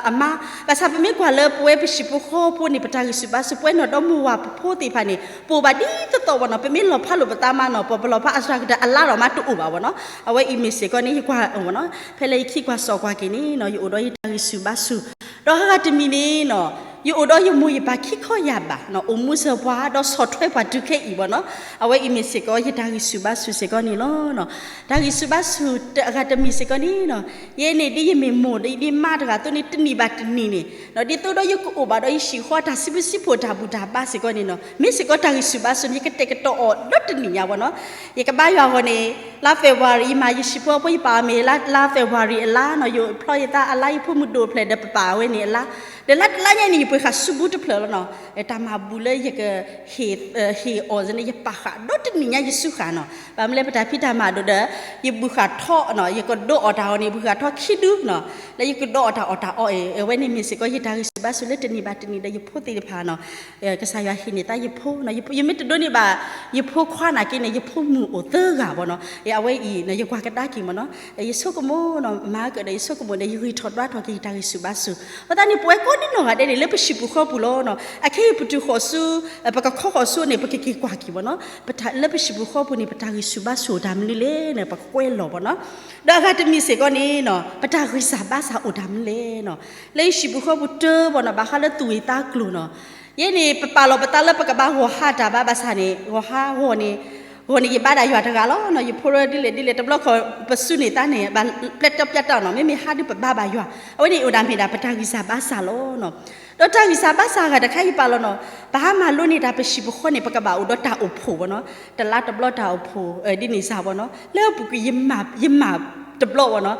ိအမါ. ဘၣ်ဆၣ်ပမ့ၢ်ကွၢ်လၢပဝဲပဟံၣ်ပဃီဖိန့ၣ် ပတၢ်ဂံၢ်ဆူၣ်ဘါဆူၣ် ပဝဲနီၢ်ဒီမါဝၤပဖိသ့ၣ်တဖၣ်န့ၣ် ပအိၣ်ဘၣ်ဒ်သိးသိးဘၣ်နီၤ. ပမ့ၢ်လီၤဖးလိာ်ပသးမးနီၤ ပှၤပလီၤဖးအစှၤကတၢၢ်အလါလီၤမးတအိၣ်ဘၣ်ဘၣ်နီၤ. အဝဲအံၤမ့ၢ်စ့ၢ်ကီးန့ၣ် ယကွၢ်အီၤဘၣ်နီၤ ဖဲလၢယခံကွၢ်စီၣ်ကွၢ်က့ၤန့ၣ်နီၤ ယအိၣ်ဒီးယတၢ်ဂံၢ်ဆူၣ်ဘါဆူၣ် ဒီးအဂၤတမံၤန့ၣ်နီၤ ယအိၣ်ဒီးယမိၢ်ယပၢ်ခံခီယၢ်ဘး အိၣ်မူစၢၤပှၤ ဒီးဆီၣ်ထွဲပှၤတုၤခဲအံၤဘၣ်နီၤ. အဝဲအံၤမ့ၢ်စ့ၢ်ကီး ယတၢ်ဂံၢ်ဆူၣ်ဘါဆူၣ်စ့ၢ်ကီးန့ၣ်လီၤ. တၢ်ဂံၢ်ဆူၣ်ဘါဆူၣ်အဂၤတမံၤစ့ၢ်ကီးန့ၣ်နီၤ ယဲန့ၣ်ဒ်ယမ့ၢ်မိၢ်ဒီးယဒ်မါတဂၤအသိးန့ၣ် တနံၣ်ဘၣ်တနံၣ်န့ၣ် ဒ်သိးဒီးယကအိၣ်ဘၣ်ဒီးယဟံၣ်ဃီတၢ်စံးဘျုးစံးဖှိၣ်တၢ်ဘူၣ်တၢ်ဘါစ့ၢ်ကီးန့ၣ်နီၤ မ့ၢ်စ့ၢ်ကီးတၢ်ဂံၢ်ဆူၣ်ဘါဆူၣ်န့ၣ် ယကတဲာ်ကတီၤအီၤဒီတနံၣ်ညါဘၣ်နီၤ. ယကဘါယွၤအဂီၢ်န့ၣ် လါ February ယမၤယဟံၣ်ဖိဃီဖိ ယပာ်အီၤမ့ၢ်လါ February အလါနီၤ ယဖျီယသးအလါ ယဖိမုၣ်ဒိၣ်ဖျဲၣ်ဒီးပပာ်အဝဲန့ၣ်အလါ ဒီးလါတလါညါန့ၣ် ယပှ့ၤဃာ်စုဘူးတဖျၢၣ်လီၤနီၤ. တၢ်မၤဘူၣ်လၢယက ဟ့ၣ်အီၤန့ၣ် ယပာ်ဃာ်ဒီတနံၣ်ညါယစုဃာ်နီၤ. ဘၣ်မနုၤလၢပတၢ်ဖံးတၢ်မၤဒိၣ်ဒီး ယဘုၣ်ဃာ်ထီၣ်နီၤ ယကဒိးအီၣ်တၢ်အီၣ်န့ၣ် ဘုၣ်ဃာ်ထီၣ်ခံဒုနီၤ လၢယကဒိးအီၣ်တၢ်အီၣ်တၢ်အီအံၤ အဝဲန့ၣ်မ့ၢ်စ့ၢ်ကီးယတၢ်ဂံၢ်ဆူၣ်ဘါဆူၣ်လၢတနံၣ်ဘၣ်တနံၣ်ဒီးယဖိသ့ၣ်တဖၣ်နီၤ ကစၢ်ယွၤဟ့ၣ်န့ၢ်သးယဖိနီၤ ယမ့ၢ်တဒိးန့ၢ်ဘၣ် ယဖိခွါနာ်က့န့ၣ် ယဖိမုၣ်အိၣ်သၢဂၤဘၣ်နီၤ အဝဲအံၤ ယကွၢ်ကဒါက့ၤမ့ၢ်နီၤ ယဆိကမိၣ်နီၤ မၤကဒီးယဆိကမိၣ်ဒီး ယဂံၢ်ထီၣ်ဒွးထီၣ်က့ၤယတၢ်ဂံၢ်ဆူၣ်ဘါဆူၣ် အဃိသတးန့ၣ် ပဝဲကိး နီၢ်ဂၤဒဲးန့ၣ် လၢပဟံၣ်ပူၤဃီပူၤလီၤနီၤ. အခဲအံၤပတုၤဃီၤဆူ ပကခီဃီၤဆူန့ၣ် ပကက့ၤကွၢ်က့ၤဘၣ်နီၤ. လၢပဟံၣ်ပူၤဃီပူၤန့ၣ် ပတၢ်ဂံၢ်ဆူၣ်ဘါဆူၣ်အိၣ်တၢ်မနုၤလဲၣ်န့ၣ် ပကကွဲးလီၤဘၣ်နီၤ. ဒီးအဂၤတမံၤစ့ၢ်ကီးန့ၣ်နီၤ ပတၢ်ဂံၢ်စၢ်ဘါစၢ်အိၣ်တၢ်မနုၤလဲၣ်နီၤ. လၢယဟံၣ်ပူၤဃီပူၤတၢ်ဘၣ်နီၤ ဘၣ်ဃးလၢသူၣ်ဂ့ၢ်သးကျိၤနီၤ. ယဲန့ၣ် ပပာ်လီၤပသးလၢပကဘၣ်ဂီၤဟါတၢ်ဘၣ်ဘၣ်ဆၣ်န့ၣ် ဂီၤဟါဂီၤန့ၣ် ဂီၤန့ၣ် ယဘါဒၣ်ယွၤတဂၤလီၤနီၤ. ယဖိရၢဒ်လဲၣ်ဒ်လဲၣ် တဘျီခီၣ်ပစုန့ၢ်သးန့ၣ် ဘၣ်ပျဲတပျဲတၢ်နီၤ. မ့မ့ၢ်ဟါဒုးပဘါဘၣ်ယွၤ အဝဲန့ၣ်အိၣ်ဒၣ်မ့ၢ်ဒၣ်ပတၢ်ဂံၢ်စၢ်ဘါစၢ်လီၤနီၤ. ဒီးတၢ်ဂံၢ်စၢ်ဘါစၢ်အဂၤတခါအံၤပာ်လီၤနီၤ ပဟးမၤလိန့ၢ်တၢ်ပဟံၣ်ပူၤဃီန့ၣ် ပကဘၣ်အိၣ်ဒီးတၢ်အိၣ်ဖှိၣ်ဘၣ်နီၤ. တလါတဘျီတၢ်အိၣ်ဖှိၣ် ဒ်န့ၣ်စ့ၢ်ဘၣ်နီၤ. လၢအပူၤကွံာ် ယမၤတဘျီဘၣ်နီၤ.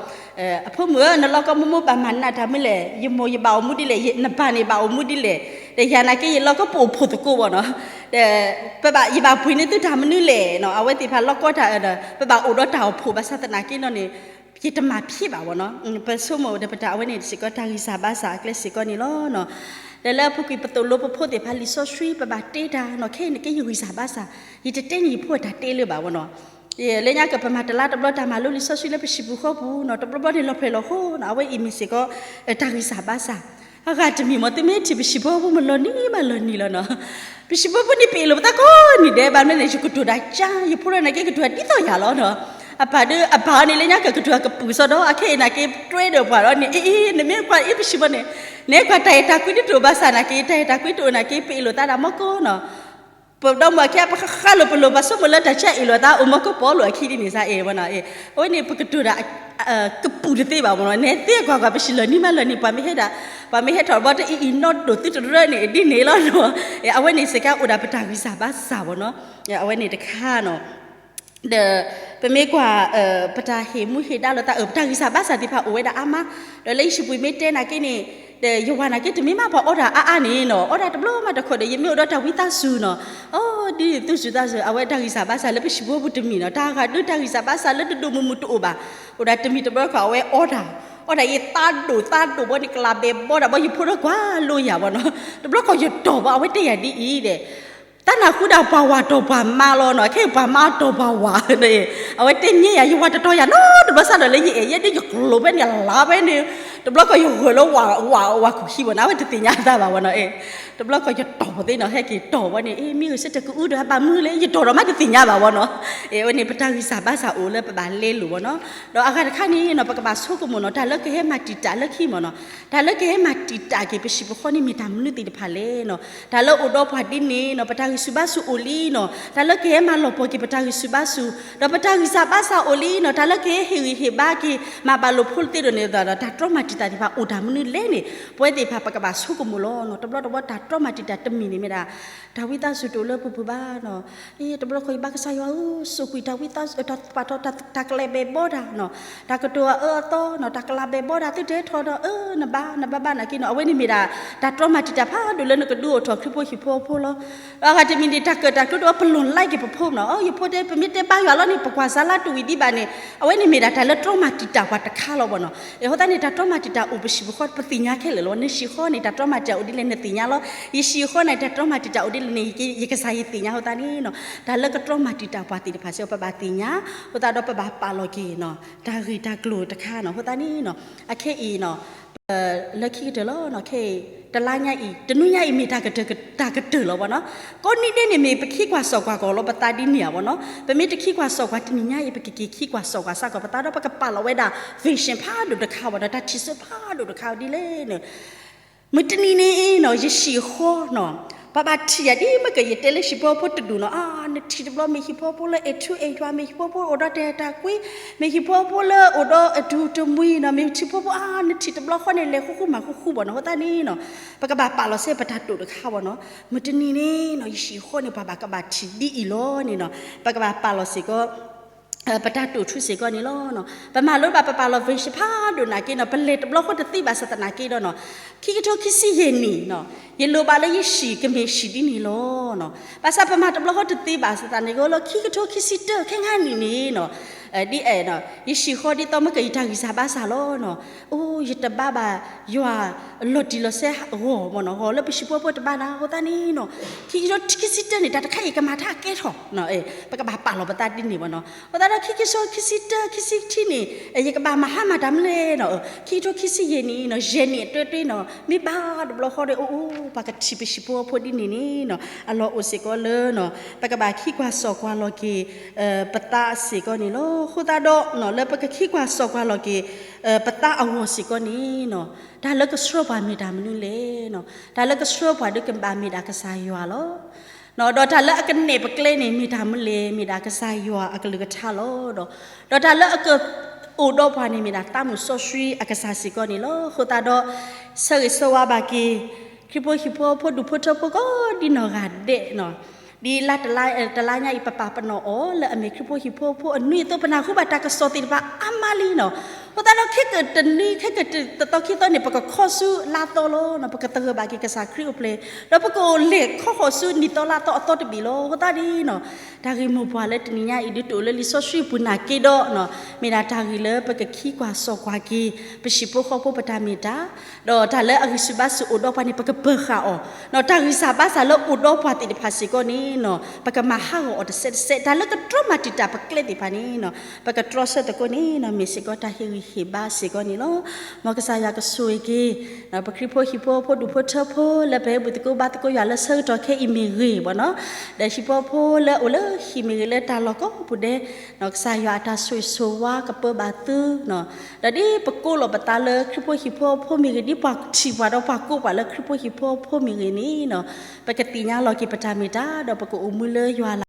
အဖိမုၣ်ဧၢ နလီၢ်ကီၢ်မိၢ်မိၢ်ဘၣ်မၤနးတၢ်မနုၤလဲၣ်, ယမိၢ်ယဘၣ်အိၣ်မူဒ်လဲၣ်, နပၢ်န့ၣ်ဘၣ်အိၣ်မူဒ်လဲၣ်, ဒီးယၤနာ်က့ယလီၢ်ကီၢ်ပအိၣ်ဖှိၣ်သကိးဘၣ်နီၤ. ဒီးပဘၣ် ယဘၣ်ပှ့ၤန့ၢ်သုတၢ်မနုၤလဲၣ်နီၤ. အဝဲသ့ၣ်တဖၣ်လီၢ်ကီၢ်တၢ်အၢဒီး ပဘၣ်အိၣ်ဒီးတၢ်အိၣ်ဖှိၣ်ဘၣ်ဆၣ်သနာ်က့နီၤန့ၣ် ယတမၤဖျါဘၣ်ဘၣ်နီၤ. ပဆိကမိၣ်ဒီးပတၢ်အဝဲန့ၣ်စ့ၢ်ကီး တၢ်ဂံၢ်စၢ်ဘါစၢ်အကျဲစ့ၢ်ကီးန့ၣ်လီၤနီၤ. ဒီးလၢအပူၤကွံာ်ပသိၣ်လိပဖိသ့ၣ်တဖၣ်လံာ်စီဆှံ ပဘၣ်တဲတၢ်နီၤ. ခဲအံၤန့ၣ်က့ယဂံၢ်စၢ်ဘါစၢ် ယတတဲန့ၢ်ယဖိအတၢ်တဲလၢၤဘၣ်ဘၣ်နီၤ. လၢညါကပမၤတလါတဘျီတၢ်မၤလိလံာ်စီဆှံလၢပဟံၣ်ပူၤဃီပူၤနီၤ တဘျီဘျီန့ၣ်လီၤဖျဲၣ်လီၤဃိနီၤ. အဝဲအံၤမ့ၢ်စ့ၢ်ကီး တၢ်ဂံၢ်စၢ်ဘါစၢ် အဂၤတမံၤမ့ၢ်သုမ့ၢ်ထံၣ်ပဟံၣ်ဖိဖိမ့ၢ်လီၤနံၤဘၣ်လီၤနံၤလီၤနီၤ. ပဟံၣ်ဖိဖိန့ၣ်ပအ့ၣ်လိာ်ပသးကိးနံၤဒဲး ဘၣ်မနုၤလဲၣ်န့ၣ် ယကတိၤတၢ်ကါ ယဖိလၢနာ်က့ကတိၤတၢ်ဒ်သိးယၤလီၤနီၤ. အပၢ်ဒီး အပၢ်အီၤန့ၣ်လၢညါကကတိၤတၢ်ကပုာ်စီဒီး အခဲအံၤနာ်က့တွဲဒီးပှၤဒီးန့ၣ် အ့ၣ် နမ့ၢ်ကွၢ်အ့ၣ်ပဟံၣ်ဖိန့ၣ် နဲကွၢ်တၢ်အဲၣ်တၢ်ကွံတအိၣ်ဘၣ်ဆၣ်နာ်က့ တၢ်အဲၣ်တၢ်ကွံတအိၣ်နာ်က့ ပအ့ၣ်လိာ်သးဒၣ်မီကိနီၤ. ပဒီမါဝၤခံဂၤ ပဃၣ်ဃၣ်လိာ်ပလိာ် ပဆိကမိၣ်လၢတၢ်ဆၢအ့ၣ်လိာ်သးအိၣ်မီကိပီလိာ်အခံဒ်န့ၣ်စ့ၢ် အ့ၣ်ဝဲနီၤ. အဝဲန့ၣ်ပကတိၤတၢ် ကပုာ်တသ့ဘၣ်မ့ၢ်နီၤ. နဲသ့ကွၢ်ကွၢ် ပဟံၣ်လီၤနံၤမးလီၤနံၤ ပှၤမ့ၢ်ဟဲထီၣ် ပှၤမ့ၢ်ဟဲထီၣ်ဘီတအံၤအံၤ နီၢ်ဒိၣ်သုတရၢန့ၣ် ဒ်န့ၣ်လီၤနီၤ. အဝဲန့ၣ်စ့ၢ်ကီးအိၣ်ဒၣ်ပတၢ်ဂံၢ်စၢ်ဘါစၢ်ဘၣ်နီၤ. အဝဲန့ၣ်တခါနီၤ. ဒီးပမ့ၢ်ကွၢ် ပတၢ်ဟ့ၣ်မူဟ့ၣ်ဒါလိာ်သး ပတၢ်ဂံၢ်စၢ်ဘါစၢ်သ့ၣ်တဖၣ်အိၣ်ဝဲဒၣ်အါမး, ဒီးလၢယဟံၣ်ပူၤမ့ၢ်တဲနာ်က့န့ၣ် ဒီးယဝၤနာ်က့ တမ့ၢ်မးပှၤအီတၢ်အါအါန့ၣ်နီၤ, အီတၢ်တဘျီမးတခီဒီး ယမ့ၢ်အိၣ်ဒီးတၢ်ဝံသးစူၤနီၤ, အီဒ်သုစူၤသးစူၤ အဝဲတၢ်ဂံၢ်စၢ်ဘါစၢ်လၢပဟံၣ်ပူၤပူၤတမံၤနီၤ, တၢ်ဂၤဒုးတၢ်ဂံၢ်စၢ်ဘါစၢ်လၢတဒိၣ်မုၢ်မုၢ်တအိၣ်ဘၣ်, အိၣ်ဒၣ်တမံၤတဘျီတခီ အဝဲအီတၢ်, အီတၢ်အံၤသးဒိၣ်သးဒိၣ်ဘီန့ၣ် ကလးဘဲဘီတၢ်ဘီ ယဖိထီၣ်ကွၢ်လိယၤဘီနီၤ, တဘျီခီယတီၢ်ဘီ အဝဲတဲယၤဒ်အံၤဒီး တၢ်နၢ်ဟူဒၣ်ပှၤဝၤတီၢ်ပှၤမါလီၤနီၤ, ခဲအံၤပှၤမါတီၢ်ပှၤဝၤ, အဝဲတဲညါယၤ ယဝၤတတီၤယၤနီတဘျီစ့ၢ်ဒီး လၢယအဲၣ်ယဲဒ်ယကျိၤဖဲန့ၣ်လါဖဲန့ၣ်, တဘျီခီယဂၢၢ်လၢဝၤ ဝၤဝၤခိၣ်ခံဘီနီၤ, အဝဲတသ့ၣ်ညါသးဘၣ်ဘီနီၤ, တဘျီခီယတီၢ်သ့နီၤ, ဟဲက့ၤတီၢ်ဘီန့ၣ် အ့ မ့ၢ်ဂ့ၤစ့ၢ်တကအုဒီး ဟးဘၣ်မုာ်လဲၣ် ယတီၢ်ဒီးမးတသ့ၣ်ညါဘၣ်ဘီနီၤ, အဝဲန့ၣ် ပတၢ်ဂံၢ်စၢ်ဘါစၢ်အိၣ်လၢပဘၣ်လဲလိာ်ဘီနီၤ, ဒီးအဂၤတခါန့ၣ်နီၤ ပကဘၣ်ဆိကမိၣ်နီၤ တၢ်လၢကဟဲမၤတံာ်တာ်လၢခံမီၢ်နီၤ, တၢ်လၢကဟဲမၤတံာ်တာ်က့ၤ ပဟံၣ်ပဃီန့ၣ်မ့ၢ်တၢ်မနုၤသ့ၣ်တဖၣ်လဲၣ်နီၤ, တၢ်လၢအိၣ်ဒီးပှၤဒ်န့ၣ်နီၤ ပတၢ်ဂံၢ်ဆူၣ်ဘါဆူၣ်အိၣ်လံနီၤ, တၢ်လၢကဟဲမၤလီၤပှီၢ်က့ၤပတၢ်ဂံၢ်ဆူၣ်ဘါဆူၣ်, ဒီးပတၢ်ဂံၢ်စၢ်ဘါစၢ်အိၣ်လံနီၤ, တၢ်လၢကဟဲဟ့ၣ်ဂံၢ်ဟ့ၣ်ဘါက့ၤ မၤဘၣ်လိာ်ဖိသ့ဒိၣ်န့ၣ်ဒီး တၢ်တြီမၤတံာ်တာ်သ့ၣ်တဖၣ်အိၣ်တၢ်မနုၤလဲၣ်န့ၣ် ပဝဲသ့ၣ်တဖၣ်ပကဘၣ်ဆိကမိၣ်လီၤနီၤ, တဘျီတဘျီတၢ်တြီမၤတံာ်တာ်တမံၤန့ၣ်မ့ၢ်ဒၣ် တၢ်ဝံသးစူၤတအိၣ်လၢပပူၤဘၣ်နီၤ, အ့ တဘျီခီယဘါကစၢ်ယွၤဧၢ စိာ်ကွံာ်တၢ်ဝံသးစူၤ တၢ်ပာ်ထီၣ် တၢ်ကလဲၤဘဲဘီတၢ်နီၤ, တၢ်ကတိၤအအၢအသီနီၤ, တၢ်ကလးဘဲဘီတၢ်သုတဲထီၣ်ဒီး အၢ နဘါ နဘါဘၣ်နာ်က့နီၤ, အဝဲန့ၣ်မ့ၢ်ဒၣ် တၢ်တြီမၤတံာ်တာ်ဖးဒိၣ်လၢနကဒုးအိၣ်ထီၣ်ခရံာ်ဖိဟံၣ်ဖိအဖိလီၤ, ဒီးအဂၤတမံၤန့ၣ် တၢ်ကၢၣ်တၢ်ကျူဒီးပလီၢ်လၢက့ၤပဖိနီၤ, အၢ ယဖိတဲ ပမ့ၢ်တဲဘါယွၤလီၤန့ၣ် ပကွၢ်စါလါတူၢ်ဝံၤဒံးဘၣ်န့ၣ် အဝဲန့ၣ်မ့ၢ်ဒၣ်တၢ်လၢတြီမၤတံာ်တာ်ပှၤတခါလီၤဘၣ်နီၤ, အဃိသတးန့ၣ် တၢ်တြီမၤတံာ်တာ်အိၣ်ပဟံၣ်ပဃီ ပသ့ၣ်ညါခဲလၢာ်လီၤ, နဟံၣ်ဃီန့ၣ် တၢ်တြီမၤတံာ်တာ်အိၣ်ဒ်လဲၣ်နသ့ၣ်ညါလီၤ, ယဟံၣ်ဃီန့ၣ် တၢ်တြီမၤတံာ်တာ်အိၣ်ဒ်လဲၣ်န့ၣ် ယကစၢ်ယသ့ၣ်ညါအဃိသတးန့ၣ်နီၤ, တၢ်လၢကတြီမၤတံာ်တာ်ပှၤသ့ၣ်တဖၣ်စ့ၢ် ပဘၣ်သ့ၣ်ညါ, အဃိသတးဒီးပဘၣ်ပာ်လီၤက့ၤနီၤ, တၢ်ဂ့ၢ်တၢ်ကျိၤတခါနီၤ, အဃိသတးန့ၣ်နီၤ, အခဲအံၤနီၤ လၢခံကတၢၢ်လီၤနီၤ, ခဲအံၤ တလါညါအံၤ တနွံညါအံၤမ့ၢ်တၢ်ကတၢၢ် တၢ်ကတၢၢ်လီၤဘၣ်နီၤ, ကိးနံၤဒဲးန့ၣ်မ့ၢ် ပခံကွၢ်စီၣ်ကွၢ်ကီးလီၤပသးဒ်န့ၣ်ဧါဘၣ်နီၤ, ပမ့ၢ်တခံကွၢ်စီၣ်ကွၢ်တနံၤညါအံၤ ပကက့ၤခံကွၢ်စီၣ်ကွၢ်စ့ၢ်ကီးပသးဒီး ပကပာ်လီၤဝဲဒၣ် vision ဖးဒိၣ်တခါဘၣ်နီၤ, တၢ်ထံၣ်ဆၢဖးဒိၣ်တခါဒ်လဲၣ်န့ၣ် မုၢ်တနံၤန့ၣ်နီၤ ယဟံၣ်ဃီနီၤ, ပှၤဘၣ်ထံၣ်ယၤဒ်မ့ၢ်ကယတဲလၢဟံၣ်ဖိဖိတဒူၣ်နီၤ, အါ နထံၣ်တဘျီ မ့ၢ်ဟံၣ်ဖိဖိလၢအဲၣ်ထူအဲၣ်ယွၤ, မ့ၢ်ဟံၣ်ဖိဖိလၢအိၣ်ဒီးတၢ်အဲၣ်တၢ်ကွံ, မ့ၢ်ဟံၣ်ဖိဖိလၢအိၣ်ဒီးအဒူၣ်တမှံၤနီၤ, မ့ၢ်ဟံၣ်ဖိဖိ အါ နထံၣ်တဘျီဃီန့ၣ် လဲၤဃူဃူမၤဃူဃူဘၣ်နီၤ, အဃိသတးန့ၣ်နီၤ ပကဘၣ်ပာ်လီၤစ့ၢ်ပတၢ်တိာ်တခါဘၣ်နီၤ, မုၢ်တနံၤန့ၣ်နီၤ ယဟံၣ်ဃီန့ၣ် ပှၤဘၣ်ကဘၣ်ထံၣ်ဒ်အံၤလီၤန့ၣ်နီၤ, ပကဘၣ်ပာ်လီၤစ့ၢ်ကီး ပတၢ်တိာ်ထူစ့ၢ်ကီးန့ၣ်လီၤ. ပမၤလိဘၣ်ပပာ်လီၤ vision ဖးဒိၣ်နာ်က့နီၤ, ပလဲၤတဘျီဃီတသ့ဘၣ်ဆၣ်သနာ်က့ဒီးနီၤ, ခံကထိခံဆံယဲၢ်နံၣ်နီၤ, ယလိၣ်ဘၣ်လၢယဟံၣ်ကမ့ၢ်ဟံၣ်ဒ်န့ၣ်လီၤ. ဘၣ်ဆၣ်ပမၤတဘျီဃီတသ့ဘၣ်ဆၣ်သနာ်က့လၢ ခံကထိခံဆံတၢ ခဲခါနံၣ်န့ၣ်နီၤ, ဒ်အဲၣ်, ယဟံၣ်ဃီဒ်သိးမ့ၢ်ကယတၢ်ဂံၢ်စၢ်ဘါစၢ်လီၤ. အိၣ် ယတဘါဘၣ်ယွၤလီၤတံၢ်လီၤဆဲးဂီၢ်မ့ၢ်နီၤ, ဂီၢ်လၢပဟံၣ်ဖိဃီဖိတဘါဘၣ်အဃိသတးန့ၣ်နီၤ, ခံကထိခံဆံတၢန့ၣ် တၢ်တခါအံၤကမၤထါကဲထီၣ်, ပကဘၣ်ပာ်လီၤပသးဒ်န့ၣ်မ့ၢ်နီၤ. အဃိသတးဒီး ခံကထိခံဆံတၢ ခံဆံခံန့ၣ် ယကဘၣ်မၤဟါမၢ်တၢ်မနုၤလဲၣ်နီၤ, ခံကထိခံဆံယဲၢ်န့ၣ်နီၤ, ယဲၢ်နံၣ်အတၢတ့နီၤ, မ့ၢ်ဘၣ်တဘျီဃီဒီး အိၣ် ပှၤကထံၣ်ပဟံၣ်ဖိဃီဖိဒ်န့ၣ်န့ၣ်နီၤ, အလီၢ်အိၣ်စ့ၢ်ကီးလၢ ပကဘၣ်ခံကွၢ်စီၣ်ကွၢ်လီၤက့ၤ ပသးစ့ၢ်ကီးန့ၣ်လီၤ. အဃိသတးဒီး လၢပကခံကွၢ်စီၣ်ကွၢ်လီၤက့ၤ ပသးအဂီၢ်စ့ၢ်ကီးန့ၣ်နီၤ, တၢ်လၢကဆှၢပှၤမ့ၢ်တၢ်မနုၤလဲၣ်နီၤ, တၢ်လၢကဆှၢပှၤဒီးကဘၣ်မ့ၢ်ဒၣ်ကစၢ်ယွၤလီၤ. ဒီးတၢ်လၢအကနဲၣ်ပကျဲန့ၣ် မ့ၢ်တၢ်မနုၤလဲၣ်, မ့ၢ်ဒၣ်ကစၢ်ယွၤအကလုၢ်ကထါလီၤ. ဒီးတၢ်လၢအကအိၣ်ဒီးပှၤန့ၣ် မ့ၢ်ဒၣ်သးမုၣ်စီဆှံအကစၢ်စ့ၢ်ကီးန့ၣ်လီၤ. အဃိသတးဒီး ဆၢဂ့ၤဆၢဝါဘၣ်က့ၤ ခရံာ်ဖိဟံၣ်ဖိဃီဖိဒူၣ်ဖိထၢဖိကိးဒ်နီၢ်ဂၤဒဲးနီၤ, ဒ်လါတလါညါအံၤ ပပာ်ပနီၣ်အီၤလၢအမ့ၢ်ခရံာ်ဖိဟံၣ်ဖိဃီဖိအနွံအသိး ပနၢ်ဟူဘၣ်တၢ်ကစီၣ်သ့ၣ်တဖၣ်အါမးလံနီၤ. အဃိသတးဒီး ခဲကတနွံ ခဲကတသီခံသီန့ၣ် ပကခီဆူလါသီလီၤ. ပကသဂၢၢ်ဘၣ်က့ၤကစၢ်ခရံာ်အိၣ်ဖျဲၣ်, ဒီးပကအိၣ်လဲၣ်ခီဃီၤဆူနံၣ်သီလါသီအသီတဘ့ၣ်လီၤ. အဃိသတးဒီး တၢ်ဂ့ၢ်မိၢ်ပှၢ်လၢတနံၤညါအံၤ ဒုးတအိၣ်လၢလံာ်စီဆှံပူၤနာ်က့ဒီး မ့ၢ်ဒၣ်တၢ်ဂ့ၢ်လၢပကခံကွၢ်စီၣ်ကွၢ်က့ၤ ပဟံၣ်ဖိဃီဖိပတၢ်မ့ၢ်တၢ်, ဒီးတၢ်လၢအဂံၢ်ဆူၣ်ဘါဆူၣ်အိၣ်ဒီးပှၤန့ၣ် ပကပၢၤဃာ်အီၤ, တၢ်ဂံၢ်စၢ်ဘါစၢ်လၢအိၣ်ဒီးပှၤသ့ၣ်တဖၣ်စ့ၢ်ကီးန့ၣ် ပကမၤဟးဂီၤအီၤတစဲးတစဲး, တၢ်လၢကတြီမၤတံာ်တာ်ပကျဲသ့ၣ်တဖၣ်န့ၣ် ပကတြီဆၢသကိးန့ၣ် မ့ၢ်စ့ၢ်ကီးတၢ်ဟ့ၣ်ဂံၢ်ဟ့ၣ်ဘါစ့ၢ်ကီးန့ၣ်လီၤ. မ်ကစၢ်ယွၤကဆိၣ်ဂ့ၤက့ၤ ပခရံာ်ဖိဟံၣ်ဖိဃီဖိဒူၣ်ဖိထၢဖိ လၢပဟဲဘူၣ်သကိးဘါသကိးယွၤလၢဆၢကတီၢ်ခဲအံၤမ့ၢ်ဂ့ၤမ့ၢ်နီၤ, ဒီးဟံၣ်ဖိဃီဖိလၢအိၣ်လၢဟံၣ်မ့ၢ်ဂ့ၤ လၢတၢ်လီၢ်ကိးပူၤဒဲး, ကစၢ်ယွၤအတၢ်ဆိၣ်ဂ့ၤဆိၣ်ဝါကပၢဘၣ်သု, ဒီးဒ်ပကိးလီၤပသးလၢခရံာ်ဖိဟံၣ်ဖိဃီဖိမ့ၢ်ဂ့ၤ, ဒ်ပှၤထံၣ်ပှၤဒီးပှၤကိးပှၤလၢခရံာ်ဖိဟံၣ်ဖိဃီဖိမ့ၢ်ဂ့ၤန့ၣ် ပကသ့ၣ်ညါလီၤက့ၤပတၢ်မ့ၢ်တၢ် ဒီးပကအိၣ်မူလၢယွၤလၤ